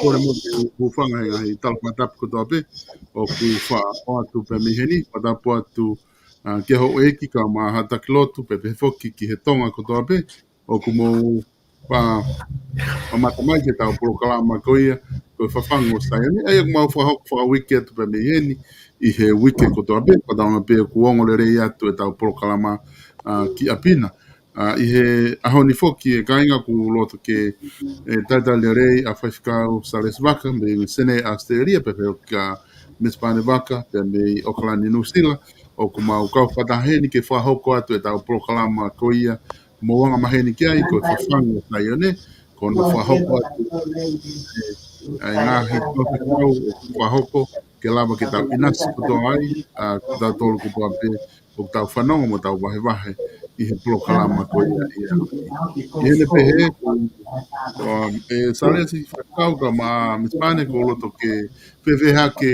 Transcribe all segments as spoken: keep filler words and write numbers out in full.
Kole mo te u hūfanga he ngaahi tala fakatapu kotoa pē ʻoku faʻa ʻoatu pē mei heni, fakatapu atu, ā, ki he houʻeiki kae ʻumaʻā haʻa taki lotu pea pehē foki ki he Tonga kotoa pē ʻoku mou faʻa mamata mai ki heʻetau polokalama ko ia ko e Fafangu ʻo Saione, ʻa ia ʻoku mau fakahoko fakauike atu pē mei heni ʻi he uike kotoa pē, fakatauange pē ʻoku ongo lelei atu ʻetau polokalama, ā, ki ʻapi na. Ā, ʻi he ʻaho ni foki ʻe kāinga ʻoku loto ke, ē, talitali lelei ʻa Faifekau Salesi Vaka mei Senē ʻAositelēlia, pea pehē kia Misi Pane Vaka pea mei ʻOkalani Nuʻusila, ʻoku mau kau fakataha heni ke fakahoko atu ʻetau polokalama ko ia ʻoku mou anga maheni ki ai, ko e Fafangu ʻo Saione, ko hono fakahoko atu ʻa e ngaahi tō fekau ʻoku fakahoko ke lava ke tau ʻinasi kotoa ai, ā, ko tautolu kotoa pē ʻoku tau fanongo mo tau vahevahe ʻi he polokalama ko ia ʻi he ʻaho ni. ʻI heʻene pehē, ko, ʻo, ē, Salesi Faifekau kae ʻumaʻā Misi Pane, ʻoku ou loto ke fēfē hake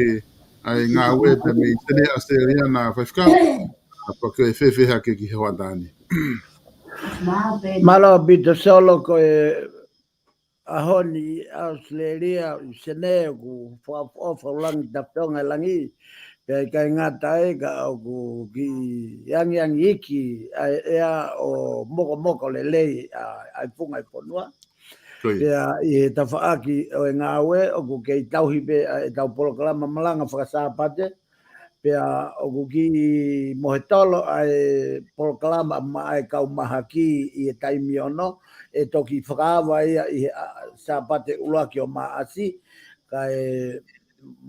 ʻa e ngāue pē mei Senē ʻAositelēlia na Faifekau, ā, pea ke fēfē hake ki he hoʻatā ni. Mālō ʻaupito Solo, ko e ʻaho ni ʻi ʻAositelēlia, ʻi Senē, ʻoku fakaʻofoʻofa ʻa e langi, tapu ʻa e langi, pea ʻikai ngata ai ka ʻoku kiʻi angiangi iiki ʻa e ʻea ʻo mokomoko lelei ʻa, ʻa e funga ʻi fonua. Ko ia. Pea ʻi he tafaʻaki ʻo e ngāue ʻoku kei tauhi pē ʻa ʻetau polokalama malanga faka-Sāpate, pea ʻoku kiʻi mohetolo ʻa e polokalama maʻa e kau mahaki ʻi he taimi ono, ʻe toki fakaava ia ʻi he, ā, Sāpate ʻuluaki ʻo Maʻasi, kae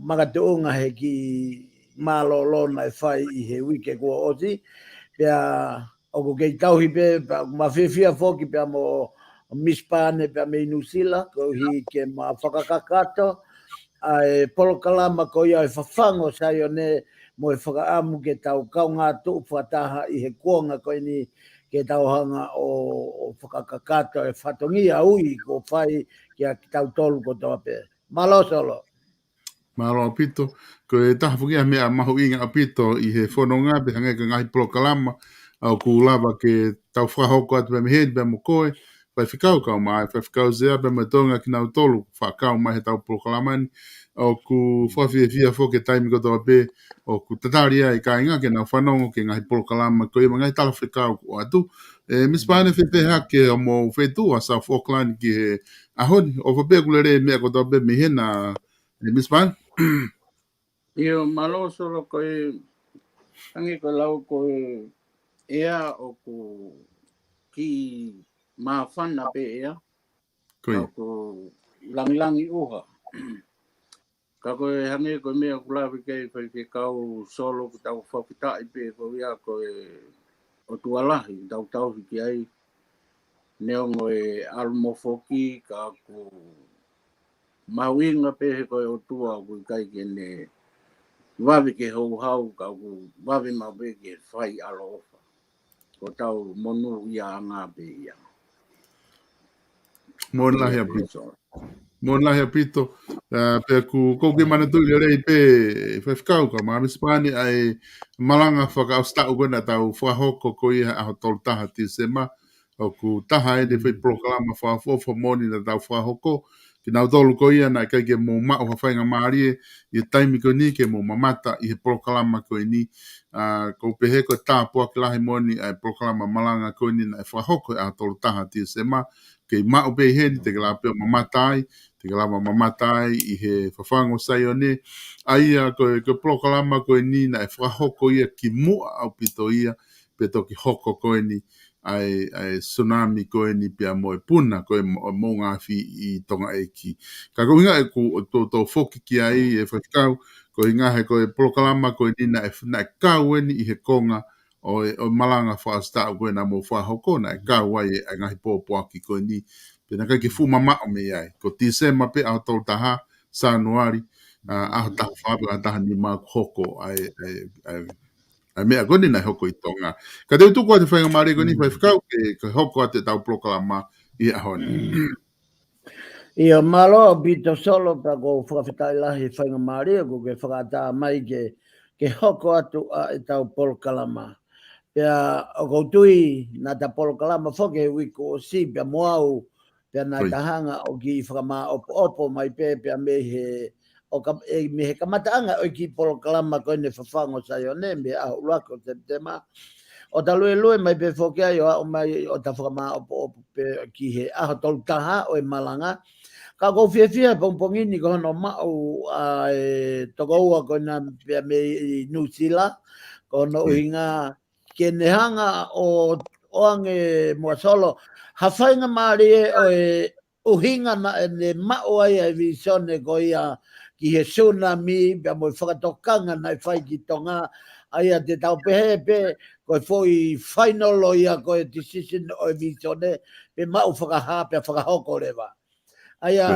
makatuʻunga he kiʻi mālōlō naʻe fai ʻi he uike kuo ʻosi, pea ʻoku kei tauhi pē, pea ʻoku ma fiefia foki pea mo Misi Pane pea mei Nuʻusila, koeʻuhi ke ma fakakakato ʻa e polokalama ko ia ʻo e Fafangu ʻo Saione mo e fakaʻamu ke tau kaungā tuʻu fakataha ʻi he kuonga ko eni ke tau hanga ʻo, ʻo fakakakato e fatongia ui kuo fai kia kitautolu kotoa pē. Mālō Solo. Mālō ʻaupito. Ko e taha foki ʻa e meʻa mahuʻinga ʻaupito ʻi he fononga pē hangē ko e ngaahi polokalama ʻoku lava ke tau fakahoko atu pē mei heni pea mo koe, Faifekau, kau mai Faifekau Sea pea mo Tonga kinautolu fakakau mai he tau polokalama ni. ʻOku fakafiefia foki e taimi kotoa pē ʻoku tatali ai e kāinga ke nau fanongo ki he ngaahi polokalama ko ia mo e ngaahi talafekau kuo ʻoatu. ʻE, Misi Pane, fēfē hake hoʻomou feituʻu ʻa South Auckland ki he ʻaho ni? ʻOfa pē ʻoku lelei e meʻa kotoa pē mei hena, ʻe, Misi Pane? ʻIo, mālō Solo. Ko e, hangē ko e lau ko e ʻea ʻoku kiʻi māfana pē ʻea. Ko ia. Ka ʻoku langilangi ʻuha. Ka ko e hangē ko e meʻa ʻoku lave ki ai Faifekau Solo, ʻoku tau fakafetaʻi pē ko ia ko e ʻOtua lahi ʻoku tau tauhi ki ai. Neongo e ʻalu mo foki ka ʻoku mahuʻinga pē he ko e ʻOtua ʻoku ʻikai ke ne vave ke houhau, ka ʻoku vave maʻu pē ke fai ʻaloʻofa. Ko ʻetau monūʻiaʻanga pē ia. Moʻoni lahi ʻaupito. Moʻoni lahi ʻaupito. ʻA, pea ʻoku ou kei manatuʻi lelei pē, Faifekau, kau mai Misi Pane, ʻa e malanga fakaʻosi taʻu ko ē naʻa tau fakahoko ko ia he ʻaho tolu taha Tīsema. ʻOku taha eni e foʻi polokalama fakaʻofoʻofa moʻoni naʻa tau fakahoko. Kinautolu ko ia naʻe ʻikai ke mou maʻu ha faingamālie ʻi he taimi ko eni ke mou mamata ʻi he polokalama ko eni. ʻA, ʻoku ou pehē ko e tāpuaki lahi moʻoni ʻa e polokalama malanga ko eni naʻe fakahoko he ʻaho tolu taha Tīsema. Kei maʻu pē ʻi heni, te ke lava pē ʻo mamata ai, te ke lava ʻo mamata ai ʻi he Fafangu ʻo Saione. ʻA ia ko e, ko e polokalama ko eni naʻe fakahoko ia kimuʻa ʻaupito ia, pea toki hoko ko eni ʻa e, ʻa e tsunami ko eni pea mo e puna ko ē mo, moʻunga afi ʻi Tonga ʻEiki. Ka ko e ʻuhinga ʻeku toutou foki ki ai, ʻe Faifekau, ko e ʻuhinga he ko e polokalama ko eni naʻe, naʻe kau eni ʻi he konga ʻo e, ʻo e malanga fakaʻosi taʻu ko ē naʻa mou fakahoko, naʻe kau ai e, ʻa e ngaahi pōpoaki ko eni. Pea naʻe ʻikai ke fuʻu mamaʻo mei ai. Ko Tīsema pē ʻaho tolu taha, Sānuali, ʻa, ʻaho taha fā pe ʻaho taha nima ʻoku hoko ai, ʻa e, ʻa e, ʻa e meʻa ko eni naʻe hoko ʻi Tonga. Ka te u tuku atu e faingamālie ko eni, Faifekau, ke, ke hoko atu ʻetau polokalama ʻi he ʻaho ni. ʻIo, mālō ʻaupito Solo, pea ʻoku ou fakafetaʻi lahi he faingamālie ʻoku ke fakaʻatā mai ke, ke hoko atu ʻa ʻetau polokalama. Pea ʻoku ou tui naʻa ta polokalama foki he uike kuo ʻosi pea mo au, pea naʻa ta hanga ʻo kiʻi fakamāʻopoʻopo mai pē, pea mei he, ʻo ka, ʻe, mei he kamataʻanga ʻo e kiʻi polokalama ko eni Fafangu ʻo Saione, mei he ʻaho ʻuluaki ʻo Sepitema. ʻO ta luelue mai pē foki ai ʻo aʻu mai ʻo ta fakamāʻopoʻopo pē ki he ʻaho tolu taha ʻo e malanga. Ka ʻoku ou fiefia he pongipongi ni ko hono maʻu ʻa e tokoua ko ena pea mei Nuʻusila, ko hono ʻuhinga ke ne hanga ʻo, ʻoange muʻa Solo ha faingamālie ʻo e ʻuhinga naʻa ne maʻu ai ʻa e vīsone ko ia ki he tsunami, pea mo e fakatokanga naʻe fai ki Tonga, ʻa ia te tau pehē pē ko e foʻi final ʻo ia ko e decision ʻo e vīsone, pe maʻu fakahā, pea fakahoko leva. ʻA ia,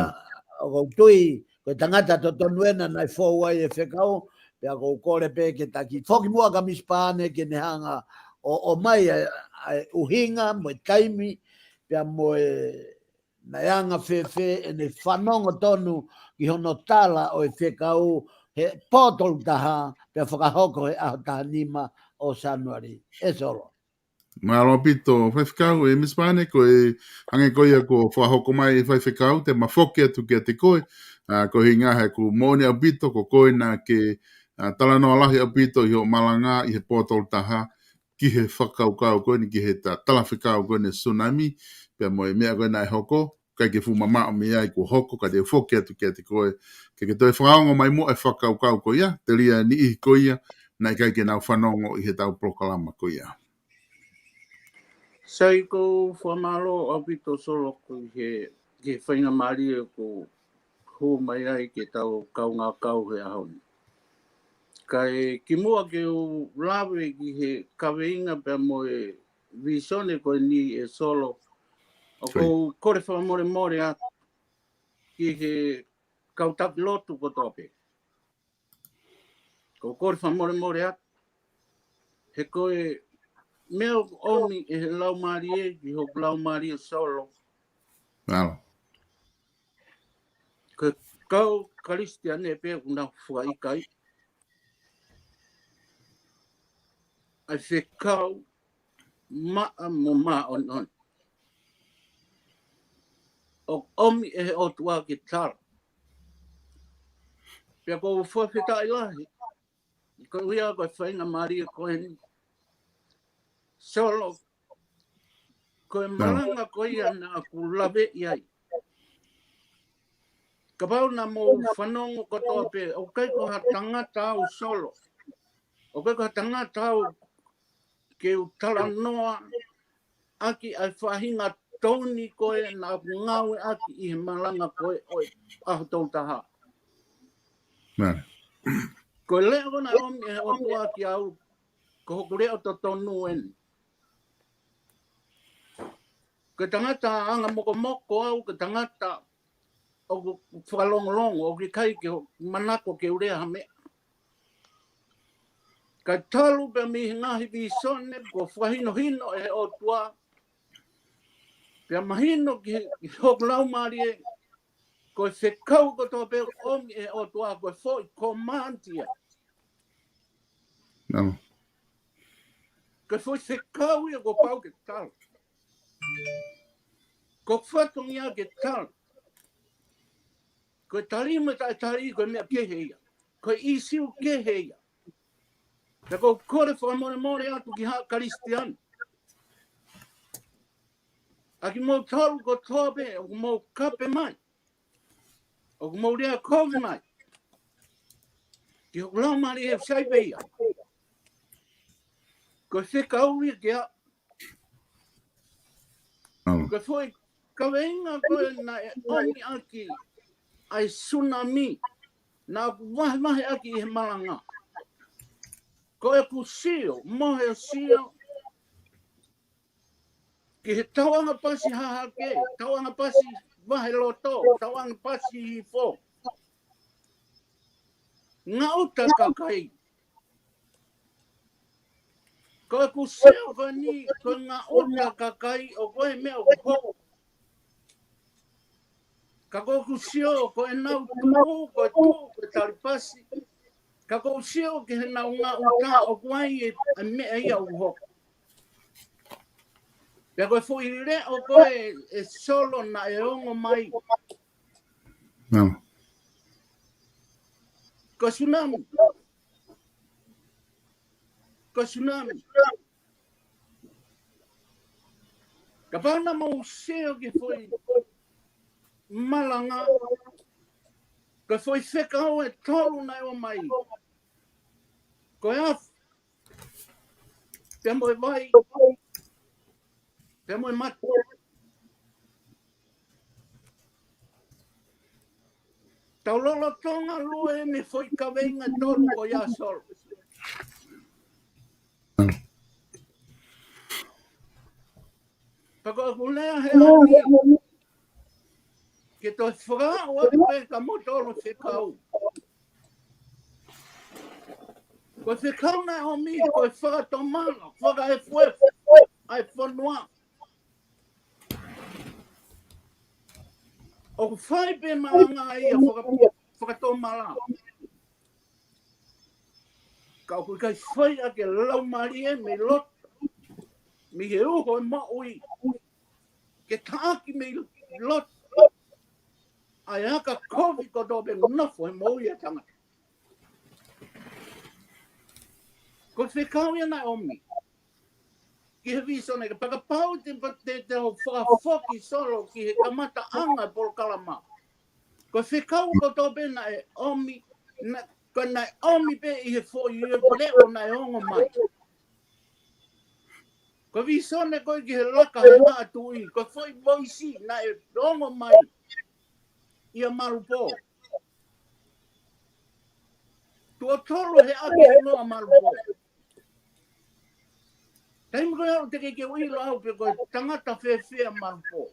ʻoku ou tui, ko e tangata totonu ena naʻe fou ai e fekau, pea ʻoku ou kole pē ke ta kiʻi foki muʻa kia Misi Pane ke ne hanga ʻo, ʻomai ʻa e, ʻa e ʻuhinga, mo e taimi, pea mo e naʻe anga fēfē ʻene fanongo tonu ki hono tala ʻo e fekau he pō tolu taha, pea fakahoko he ʻaho taha nima ʻo Sānuali. ʻE Solo. Mālō ʻaupito, Faifekau, ʻe Misi Pane, ko e hangē ko ia kuo fakahoko mai ʻe Faifekau, te ma foki atu kiate koe, ʻa, ko e ʻuhinga he ʻoku moʻoni ʻaupito, ko koe naʻa ke, ʻa, talanoa lahi ʻaupito ʻi hoʻo malanga ʻi he pō tolu taha, ki he fakakaukau ko eni, ki he ta-, talafekau ko eni tsunami, pea mo e meʻa ko ē naʻe hoko, ʻikai ke fuʻu mamaʻo mei ai kuo hoko, ka te u foki atu kiate koe, ke ke toe fakaongo mai muʻa e fakakaukau ko ia, telia e niʻihi ko ia naʻe ʻikai ke nau fanongo ʻi he tau polokalama ko ia. Sai, ʻoku ou fakamālō ʻaupito Solo koeʻuhi he, he faingamālie kuo hū mai ai ke tau kaungā kau he ʻaho ni. Kae kimuʻa ke u lave ki he kaveinga pea mo e vīsone ko eni ʻe Solo, ʻoku ou kole fakamolemole atu ki he kau taki lotu kotoa pē. ʻOku ou kole fakamolemole atu. He ko e meʻa ʻoku ʻomi ʻe he Laumālie, ki hoku laumālie Solo. Mālō. Ko e kau Kalisitiane pē ʻoku nau fakaʻikaiʻi ʻa e fekau maʻa mo māʻoniʻoni ʻoku ʻomi ʻe he ʻOtua ke tala. Pea ʻoku ou fakafetaʻi lahi koeʻuhi ko e faingamālie ko eni. Solo, ko e malanga ko ia naʻa ku laveʻi ai. Kapau naʻa mou fanongo kotoa pē, ʻoku ʻikai ko ha tangata au Solo. ʻOku ʻikai ko ha tangata au ke u talanoa ʻaki ʻa e faʻahinga tone ko ē naʻa ku ngāueʻaki ʻi he malanga ko ē ʻo e ʻaho tolu taha. Ko e leʻo ko ē naʻe ʻomi ʻe he ʻOtua kiate au, ko hoku leʻo totonu eni. Ko e tangata anga mokomoko au, ko e tangata ʻoku fakalongolongo, ʻoku ʻikai ke u manako ke u lea ha meʻa. Kae talu pē mei he ngaahi vīsone kuo fakahinohino ʻe he ʻOtua, pea mahino ki he, ki hoku laumālie, ko e fekau kotoa pē ʻoku ʻomi ʻe he ʻOtua, ko e foʻi command ia. Ko e foʻi fekau ia kuo pau ke tala. Ko e fatongia ke tala. Ko e tali mo e taʻetali, ko e meʻa kehe ia. Ko e ʻīsiu kehe ia. Pea ʻoku ou kole fakamolemole atu ki haʻa Kalisitiane. ʻA kimoutolu kotoa pē ʻoku mou kape mai, ʻoku mou lea kovi mai ki hoku laumālie, ʻoku sai pē ia. Ko e fekau ia ke a Ko e foʻi kaveinga ko ē naʻe ʻomi ʻaki ʻa e tsunami naʻa ku vahevahe ʻaki ʻi he malanga. Ko ʻeku sio, mo e sio ki he tauʻanga pasi hahake, tauʻanga pasi vahe loto, tauʻanga pasi hihifo. Ngaʻuta kakai. Ko ʻeku sio ko eni, ko e ngaʻuta kakai ʻoku ʻi ai e meʻa ʻoku hoko. Ka ko ʻeku sio ko ʻenau tuʻu, ko e tuʻu, ko e talipasi. Ka ko ʻeku sio ki heʻenau ngaʻuta ʻoku ʻi ai e, e meʻa ia ʻoku hoko. Pea ko e foʻi leʻo ko ē, ʻe Solo, naʻe ongo mai. Ko e tsunami. Ko e tsunami. Kapau naʻa mou sio ki he foʻi malanga, ko e foʻi fekau ʻe tolu naʻe ʻomai. Ko e afi, pea mo e vai, pea mo e mate. Tau lolotonga lue mei he foʻi kaveinga ʻe tolu ko ia, Solo. Pea ko ʻeku lea he ʻaho ni, ke toe fakaaʻu atu pē kia moutolu e fekau. Ko e fekau naʻe ʻomi, ko e fakatomala, fakaefuefu ʻa e fonua. ʻOku fai pē malanga ia faka-, fakatomala. Ka ʻoku ʻikai fai ʻaki e laumālie mei loto, mei he uho e moʻui, ke taʻaki mei loto ʻa e aka kovi kotoa pē ʻoku nofo he moʻui ʻa e tangata. Ko e fekau ia naʻe ʻomi ki he vīsone, ka kapau te, te, te u fakafoki, Solo, ki he kamataʻanga e polokalama. Ko e fekau kotoa pē naʻe ʻomi, na, ko e naʻe ʻomi pē ʻi he foʻi leʻo naʻe ongo mai. Ko e vīsone ko ē ki he laka he haʻa tuʻi, ko e foʻi voisi naʻe ongo mai ʻia Malupō. Tuʻo tolu he ʻaki e noa Malupō. Taimi ko ē ʻoku teʻeki ke u ʻilo au pe ko e tangata fēfē ʻa Malupō,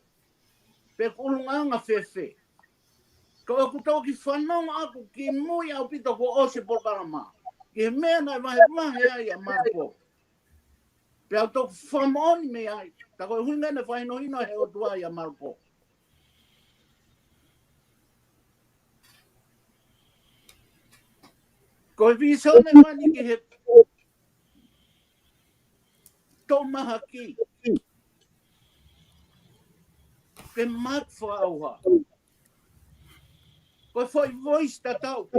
pe ko e ʻulungaanga fēfē. Ka ʻoku toki fanongo ʻaku kimui ʻaupito kuo ʻosi e polokalama, ki he meʻa naʻe vahevahe ai ʻa Malupō. Pea u toki fakamoʻoni mei ai, tā ko e ʻuhinga naʻe fakahinohino he ʻOtua ʻia Malupō. Ko e visone mai ni ki he toʻu mahaki. Ke mate fakaʻauha. Ko e foʻi voice tatau. Ko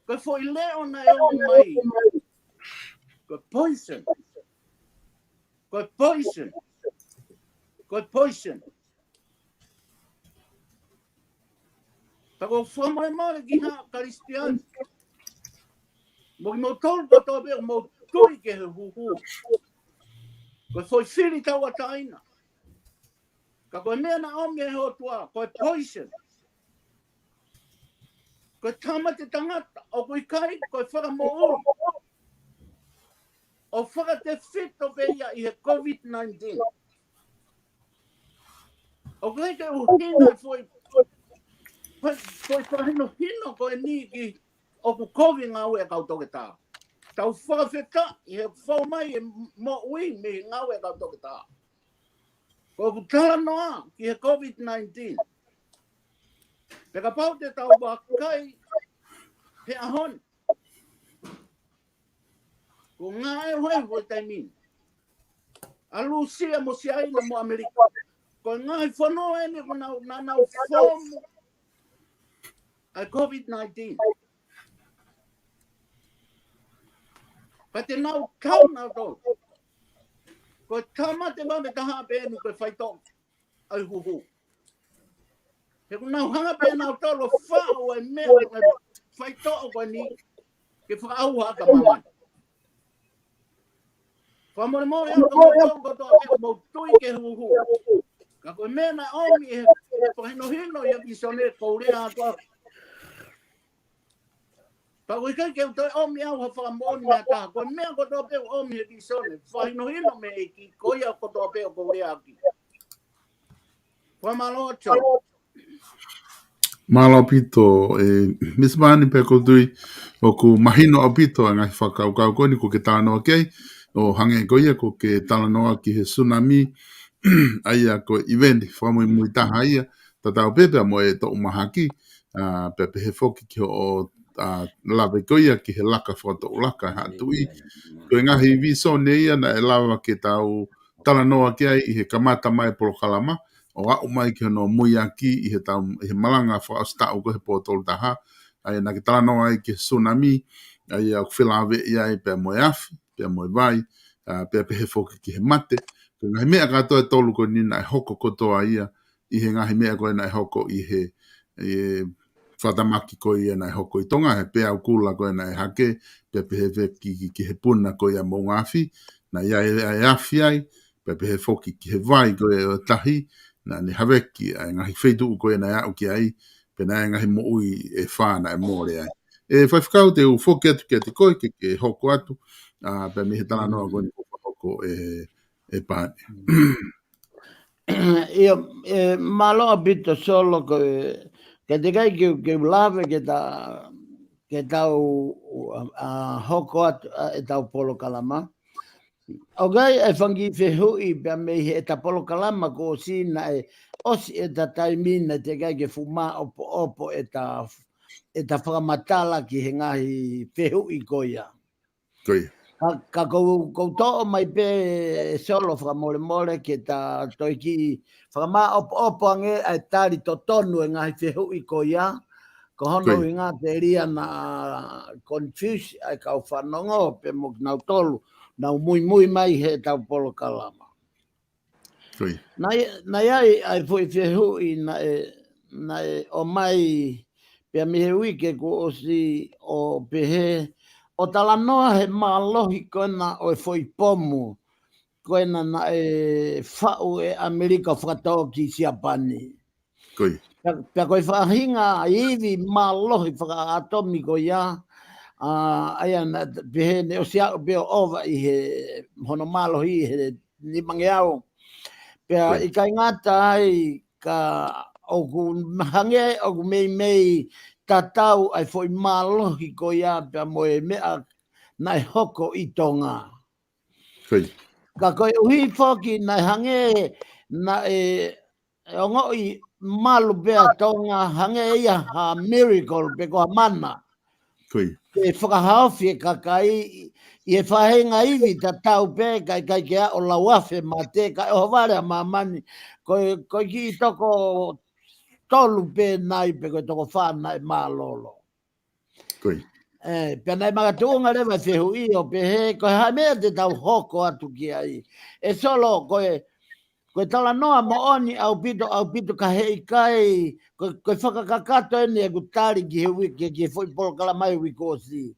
e foʻi leʻo naʻe ʻomai. Ko e poison. Ko e poison. Ko e poison. Pea ʻoku ou fakamolemole ki he Kalisitiane. Mo kimoutolu kotoa pē ʻoku mou tui ki he huhu. Ko e foʻi fili tauʻatāina. Ka ko e meʻa naʻe ʻomi ʻe he ʻOtua, ko e poison. Ko e tāmate tangata, ʻoku ʻikai ko e fakamoʻui. ʻO fakatefito pē ia ʻi he COVID nineteen. ʻOku ʻikai ke ʻuhinga foʻi, foʻi, foʻi fakahinohino ko eni ki ʻoku kovi ngāue ʻa e kau toketā. Tau fakafetaʻi he fou mai e moʻui mei he ngāue ʻa e kau toketā. Ko ʻeku talanoa ki he COVID nineteen. Pea kapau te tau vakai he ʻaho ni. Ko e ngaahi ʻaho he foʻi taimi ni. ʻA Lūsia mo Siaina mo ʻAmelika. Ko e ngaahi fonua eni ko ʻenau, naʻa nau foomu ʻa e COVID nineteen. Pea te nau kau nautolu. Ko e tāmate vave taha pē eni ko e faitoʻo ʻa e huhu. He ʻoku nau hanga pē nautolu ʻo faʻu ʻa e meʻa ʻa e faitoʻo ko eni ke fakaʻauha ʻaki ʻa māmani. Fakamolemole ʻaupito kiate kimoutolu kotoa pē ʻoku mou tui ki he huhu. Ka ko e meʻa naʻe ʻomi ʻe he fakahinohino ʻa e visone ʻoku ou lea atu. Pea ʻoku ʻikai ke u toe ʻomi au ha fakamoʻoni meʻa taha. Ko e meʻa kotoa pē ʻoku ʻomi he visone. Fakahinohino mei he ʻEiki ko ia kotoa pē ʻoku ou lea ʻaki. Fakamālō atu. Mālō ʻaupito, ē, Miss Vani, pea ʻoku ou tui ʻoku mahino ʻaupito ʻa e ngaahi fakakaukau ko eni ʻoku ke talanoa ki ai, ʻo hangē ko ia ʻoku ke talanoa ki he tsunami, ʻa ia ko e ʻiveni fakamuimui taha ia, tatau pē pea mo e toʻu mahaki, ā, pea pehē foki ki hoʻo, ā, lave ko ia ki he laka fakatoʻulaka ʻa e Haʻa Tuʻi. Ko e ngaahi visone ia naʻe lava ke tau talanoa ki ai ʻi he kamata mai polokalama, ʻo aʻu mai ki hono muiaki ʻi he tau, ʻi he malanga fakaʻosi taʻu ko ē he pō tolu taha, ʻa ia naʻa ke talanoa ai ki he tsunami, ʻa ia ʻoku felāveʻi ai pea mo e afi, pea mo e vai, ā, pea pehē foki ki he mate. Ko e ngaahi meʻa kātoa ʻe tolu ko eni naʻe hoko kotoa ia, ʻi he ngaahi meʻa ko ē naʻe hoko ʻi he, ʻi he fakatamaki ko ia naʻe hoko ʻi Tonga, he peau kula ko ē naʻe hake, pea pehē foki ki, ki, ki he puna ko ia moʻunga afi, naʻe ʻi ai ʻa e afi ai, pea pehē foki ki he vai ko ē ʻo e tahi, naʻa ne haveki ʻa e ngaahi feituʻu ko ē naʻe aʻu ki ai, pea naʻe ngaahi moʻui ʻe fā naʻe mole ai. ʻE Faifekau, te u foki atu kiate koe ke, ke hoko atu, ā, pea mei he talanoa ko eni ʻoku fakahoko ʻe, ʻe Pani. ʻIo, ē, mālō ʻaupito Solo ko e, ka teʻeki ai ke, ke u lave ke ta, ke tau, ā, ā, hoko atu, ā, ʻetau polokalama. ʻOku ʻi ai e fanga kiʻi fehuʻi pea mei heʻeta polokalama kuo ʻosi naʻe, ʻosi ʻeta taimi naʻe teʻeki ai ke fuʻu māʻopoʻopo ʻeta, ʻeta fakamatala ki he ngaahi fehuʻi ko ia. Ko ia. Ka, ka ʻoku ou, ʻoku ou toʻo mai pē Solo fakamolemole ke ta toe kiʻi fakamāʻopoʻopo ange ʻa e tali totonu e ngaahi fehuʻi ko ia. Ko hono Ko ia. ʻuhinga telia naʻa confuse ʻa e kau fanongo pea mo kinautolu naʻa nau muimui mai heʻetau polokalama. Ko ia. Naʻe, naʻe ʻi ai ʻa e foʻi fehuʻi naʻe, naʻe ʻomai pea mei he uike kuo ʻosi ʻo pehē, ʻo talanoa he mālohi ko ena ʻo e foʻi pomu ko ena naʻe faʻu ʻe ʻAmelika ʻo fakatō ki Siapani. Ko ia. Pea, pea ko e faʻahinga ivi mālohi fakaʻatomi ko ia, ā, ʻa ia naʻe pehē ne ʻosi aʻu pē ʻo ʻova ʻi he hono mālohi he nimangeau. Pea Ko ia. ʻikai ngata ai ka ʻoku hangē ʻoku meimei tatau ʻa e foʻi mālohi ko ia pea mo e meʻa naʻe hoko ʻi Tonga. Ko ia. Ka koeʻuhi foki naʻe hangē naʻe ʻe ongoʻi malu pē ʻa Tonga, hangē ia ha miracle pe ko ha mana. Ke fakahaofi e kakai ʻi he faʻahinga ivi tatau pē, ka ʻikai ke ʻaʻo lau afe mate, kae ʻohovale ʻa māmani, ko e, ko e kiʻi toko tolu pē nai pe ko e toko fā naʻe mālōlō. Ē, pea naʻe makatuʻunga leva e fehuʻi ʻo pehē, ko e hā e meʻa te tau hoko atu ki ai. ʻE Solo, ko e, ko e talanoa moʻoni ʻaupito, ʻaupito ka heʻikai, ko, ko e fakakakato eni ʻeku tali ki he uike, ki he foʻi polokalama he uike kuo ʻosi.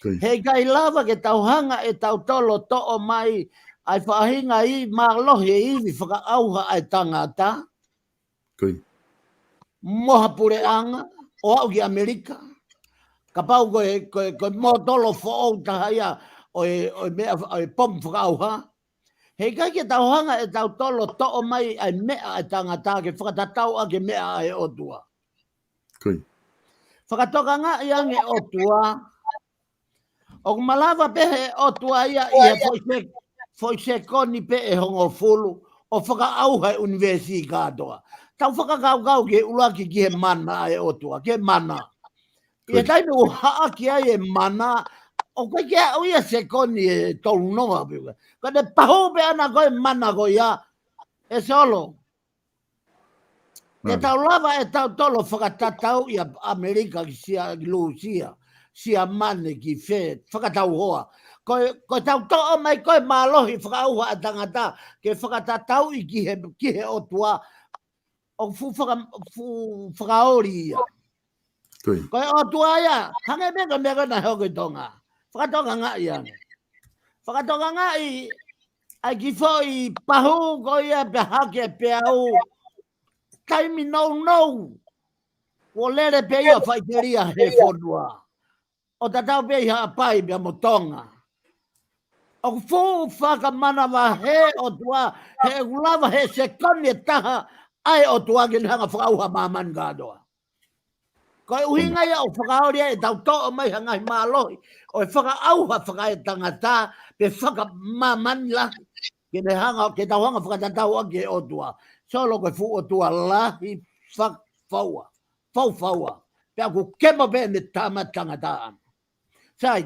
Heʻikai lava ke tau hanga ʻe tautolu ʻo toʻo mai ʻa e faʻahinga ivi mālohi e ivi fakaʻauha ʻa e tangata mo ha puleʻanga, ʻo aʻu ki ʻAmelika. Kapau ko e, ko e, ko e mōtolo foʻou taha ia ʻo e, ʻo e meʻa, ʻo e pomu fakaʻauha. Heʻikai ke tau hanga ʻe tautolu ʻo toʻo mai ʻa e meʻa ʻa e tangata ke fakatatau ʻaki e meʻa ʻa e ʻOtua. Fakatokangaʻi ange ʻOtua, ʻoku malava pē he ʻOtua ia ʻi he foʻi se-, foʻi sekoni pē ʻe hongofulu, ʻo fakaʻauha e ʻunivēsi kātoa. Tau fakakaukau ki he ʻuluaki ki he mana ʻa e ʻOtua, ki he mana. ʻI he taimi ʻoku haʻaki ai e mana, ʻoku ʻikai ke aʻu ia sekoni ʻe tolu noa pē. Ka ne pahū pē ʻana ko e mana ko ia, ʻe Solo. Te tau lava ʻe tautolu ʻo fakatatau ia ʻAmelika ki Sia, ki Lūsia, Siamane ki fē, fakatauhoa. Ko e, ko e tau toʻo mai ko e mālohi fakaʻauha ʻa e tangata, ke fakatatauʻi ki he, ki he ʻOtua, ʻoku fuʻu faka-, fuʻu fakaoli ia. Ko e ʻOtua ia, hangē pē ko e meʻa ko ē naʻe hoko ʻi Tonga. Fakatokangaʻi ange. Fakatokangaʻi ʻa e kiʻi foʻi pahū ko ia pea hake pea u taimi nounou. Kuo lele pē ia faʻiteliha he fonua. ʻO tatau pē ʻi Haʻapai pea mo Tonga. ʻOku fuʻu fakamanavahē ʻOtua, he ʻoku lava he sekoni ʻe taha ʻa e ʻOtua ke ne hanga fakaʻauha māmani kātoa. Ko e ʻuhinga ia ʻoku fakaoli ai ʻe tau toʻo mai ha ngaahi mālohi ʻo e fakaʻauha fakaetangata pe fakamāmani lahi. Ke ne hanga, ke tau hanga fakatatau ʻaki e ʻOtua. Solo ko e fuʻu ʻOtua lahi fakafaua, faufaua. Pea ʻoku kemo pē ʻene tama tangata ʻana. Sai,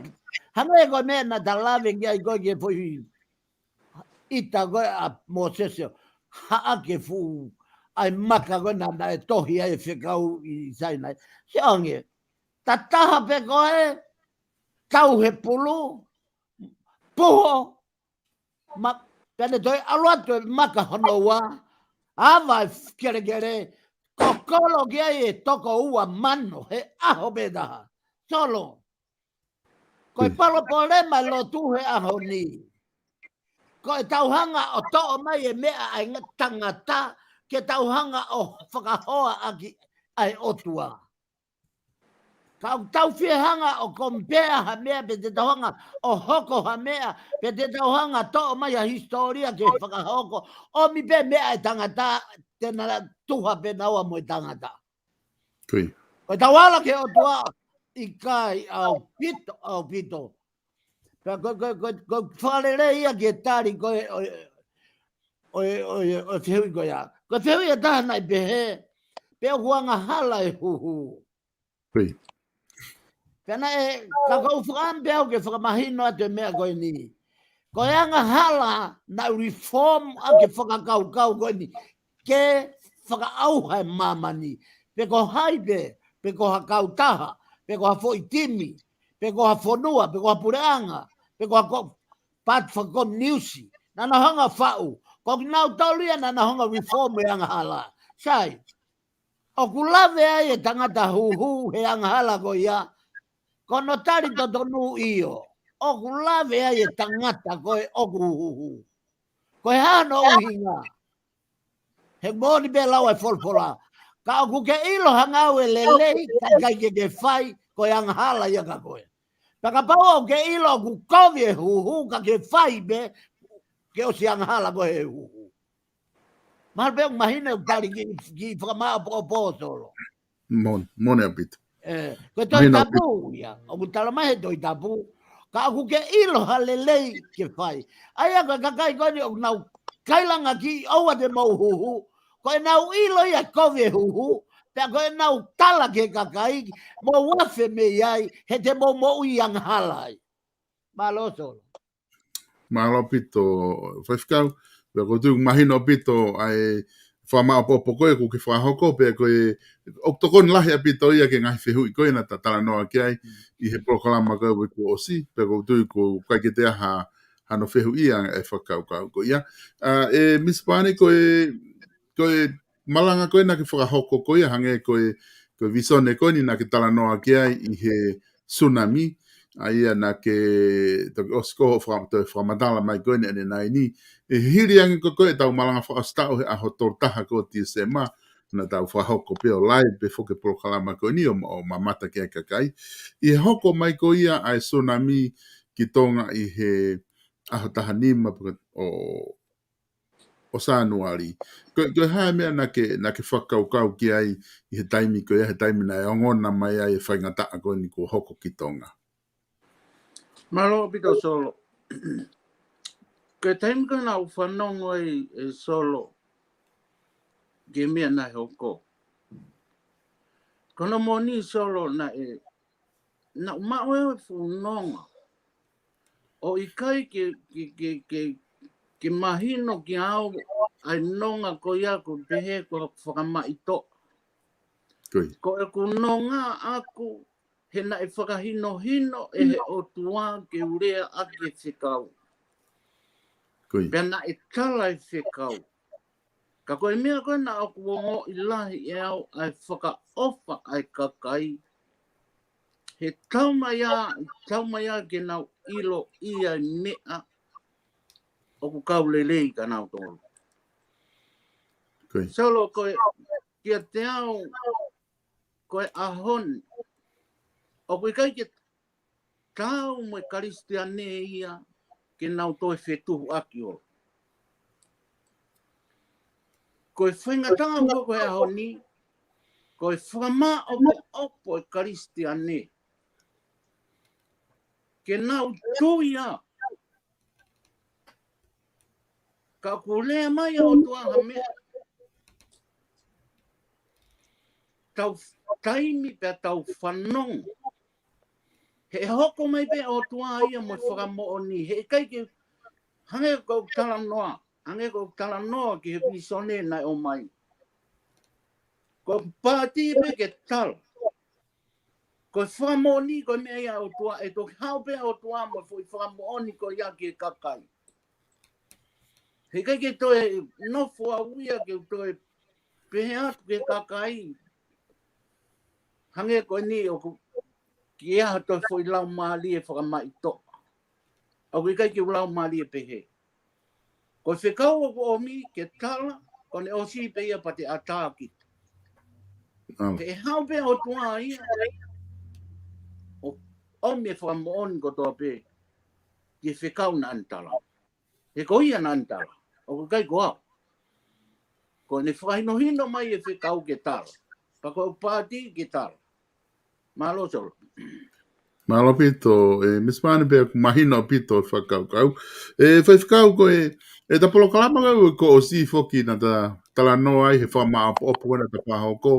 hangē ko e meʻa naʻa ta lave ki ai ko e ki he foʻi ʻita ko ē ʻa Mōsese, haʻaki e fuʻu ʻa e maka ko ē naʻa, naʻe tohi ai e fekau ʻi Sainai. Sio ange, tataha pē ko e tau he pulu, puho, ma-, pea ne toe ʻalu atu e maka hono ua, ava e kelekele, kokolo ki ai e toko ua mano, he ʻaho pē taha. Solo. Ko e palopalema e lotu he ʻaho ni. Ko e tau hanga ʻo toʻo mai e meʻa ʻa e tangata, ke tau hanga ʻo fakahoa ʻaki ʻa e ʻOtua. Ka ʻoku tau fie hanga ʻo compare ha meʻa, pe te tau hanga ʻo hoko ha meʻa, pe te tau hanga toʻo mai ha hisitōlia ke fakahoko, ʻomi pē meʻa e tangata, te na tuha pē naua mo e tangata. Ko e tau ala ki he ʻOtua, ʻikai, ʻaupito, ʻaupito. Pea ko, ko, ko, ko e fakalelei ia ki he tali ko e, ʻo e, ʻo e, ʻo e, ʻo e fehuʻi ko ia. Ko e fehuʻi ʻe taha naʻe pehē, pe ʻoku angahala e huhu. Pea naʻe, ka ʻoku ou fakaʻamu pē au ke fakamahino atu e meʻa ko eni. Ko e angahala naʻe reform ʻaki e fakakaukau ko eni. Ke fakaʻauha e māmani. Pe ko hai pē, pe ko ha kautaha, pe ko ha foʻi timi, pe ko ha fonua, pe ko ha puleʻanga, pe ko ha ko-, pāti fakakomiuniusi. Naʻa nau hanga faʻu. Ko kinautolu ia naʻa nau hanga reform e angahala. Sai. ʻOku lave ai e tangata huhu he angahala ko ia. Ko hono tali totonu ʻio. ʻOku lave ai e tangata ko ē ʻoku huhu. Ko e hā hono ʻuhinga? He moʻoni pē lau e folofola. Ka ʻoku ke ʻilo ha ngāue lelei, ka ʻikai ke ke fai, ko e angahala ia kia koe. Pea kapau ʻoku ke ʻilo ʻoku kovi e huhu, ka ke fai pē, ke ʻosi angahala koe he huhu. Mahalo pē ʻoku mahino ʻeku tali ki, ki fakamāʻopoʻopo Solo. Moʻoni, moʻoni ʻaupito. Ē, ko e tohi tapu ia, ʻoku tala mai he tohi tapu, ka ʻoku ke ʻilo ha lelei ke fai. ʻA ia ko e kakai ko eni ʻoku nau kailanga ki ʻoua te mou huhu, Ko ʻenau ʻilo ia ʻoku kovi e huhu, pea ko ʻenau tala ki he kakai, mou afe mei ai, he te mou moʻui angahala ai. Mālō Solo. Mālō ʻaupito, Faifekau, pea ʻoku ou tui ʻoku mahino ʻaupito ʻa e fakamāʻopoʻopo ko ē ʻoku ke fakahoko, pea ko e ʻoku tokoni lahi ʻaupito ia ki he ngaahi fehuʻi ko ē naʻa ta talanoa ki ai ʻi he polokalama ko ē uike kuo ʻosi, pea ʻoku ou tui ʻoku ʻikai ke toe ʻi ai ha, hano fehuʻi ʻa e fakakaukau ko ia. ʻA, ʻe Misa Pane, ko e, ko e malanga ko ē naʻa ke fakahoko ko ia hangē ko e, ko e visone ko eni naʻa ke talanoa ki ai ʻi he tsunami, ʻa ia naʻa ke toki ʻosi ko ē hoʻo faka-, toe fakamatala mai ko eni ʻanenai ni. ʻE hili ange ko ē ʻetau malanga fakaʻosi taʻu he ʻaho tolu taha ko ē ʻo Tīsema, naʻa tau fakahoko pē ʻo live pē foki e polokalama ko eni ʻo, ʻo mamata ki ai e kakai. ʻI he hoko mai ko ia ʻa e tsunami ki Tonga ʻi he ʻaho taha nima pe ko e ʻo ʻo Sānuali. Ko, ko e hā e meʻa naʻa ke, naʻa ke fakakaukau ki ai ʻi he taimi ko ia, he taimi naʻe ongona mai ai e faingataʻa ko eni kuo hoko ki Tonga? Mālō ʻaupito Solo. Ko e taimi ko ē naʻa ku fanongo ai ʻe Solo ki he meʻa naʻe hoko. Ko hono moʻoni Solo naʻe, naʻa ku maʻu e fuʻu nonga. ʻO ʻikai ke, ke, ke, ke, ke mahino kiate au ʻa e nonga ko ia ʻoku pehē ko e fakamaʻitoʻa. Ko ia. Ko ʻeku nonga ʻaʻaku he naʻe fakahinohino ʻe he ʻOtua ke u lea ʻaki e fekau. Ko ia. Pea naʻe tala e fekau. Ka ko e meʻa ko ē naʻa ku ongoʻi lahi ʻe au ʻa e fakaʻofa ʻa e kakai. He taumaiā, taumaiā ke nau ʻiloʻi ʻa e meʻa ʻoku kau lelei kia nautolu. Ko ia. Solo, ko e kiate au, ko e ʻaho ni, ʻoku ʻikai ke taau mo e Kalisitiane ia ke nau toe fetuʻuaki ʻo. Ko e faingataʻa ko ē ʻo e ʻaho ni, ko e fakamāʻopoʻopo e Kalisitiane ke nau tui ia. Ka ʻoku lea mai ʻa e ʻOtua ha meʻa, tau taimi pea tau fanongo. He ʻe hoko mai pē ʻa e ʻOtua ia mo e fakamoʻoni. He ʻikai ke, hangē ko ʻeku talanoa, hangē ko ʻeku talanoa ki he visone naʻe ʻomai. Ko ʻeku paati pē ke tala. Ko e fakamoʻoni ko e meʻa ia ʻa e ʻOtua, ʻe toki haʻu pē ʻa e ʻOtua mo e foʻi fakamoʻoni ko ia ki he kakai. He ʻikai ke toe nofo au ia ke toe pehē atu ki he kakai. Hangē ko eni ʻoku ʻikai ha toe foʻi laumālie fakamaʻitoʻa. ʻOku ʻikai ke u laumālie pehē. Ko e fekau ʻoku ʻomi ke tala, ko ʻene ʻosi pē ia pea te ʻatā kita. ʻAla. He ʻe haʻu pē ʻa e ʻOtua ia ʻo ʻomi e fakamoʻoni kotoa pē ki he fekau naʻa ne tala. He ko ia naʻa ne tala. ʻOku ʻikai ko au. Ko ʻene fakahinohino mai e fekau ke tala. Pea ko ʻeku paati ke tala. Mālō Solo. Mālō ʻaupito, ʻe Misa Pane, pea ʻoku mahino ʻaupito e fakakaukau. ʻE Faifekau, ko e, ʻeta polokalama ko ē uike kuo ʻosi foki naʻa ta talanoa ai he fakamāʻopoʻopo ko ē naʻa ta fakahoko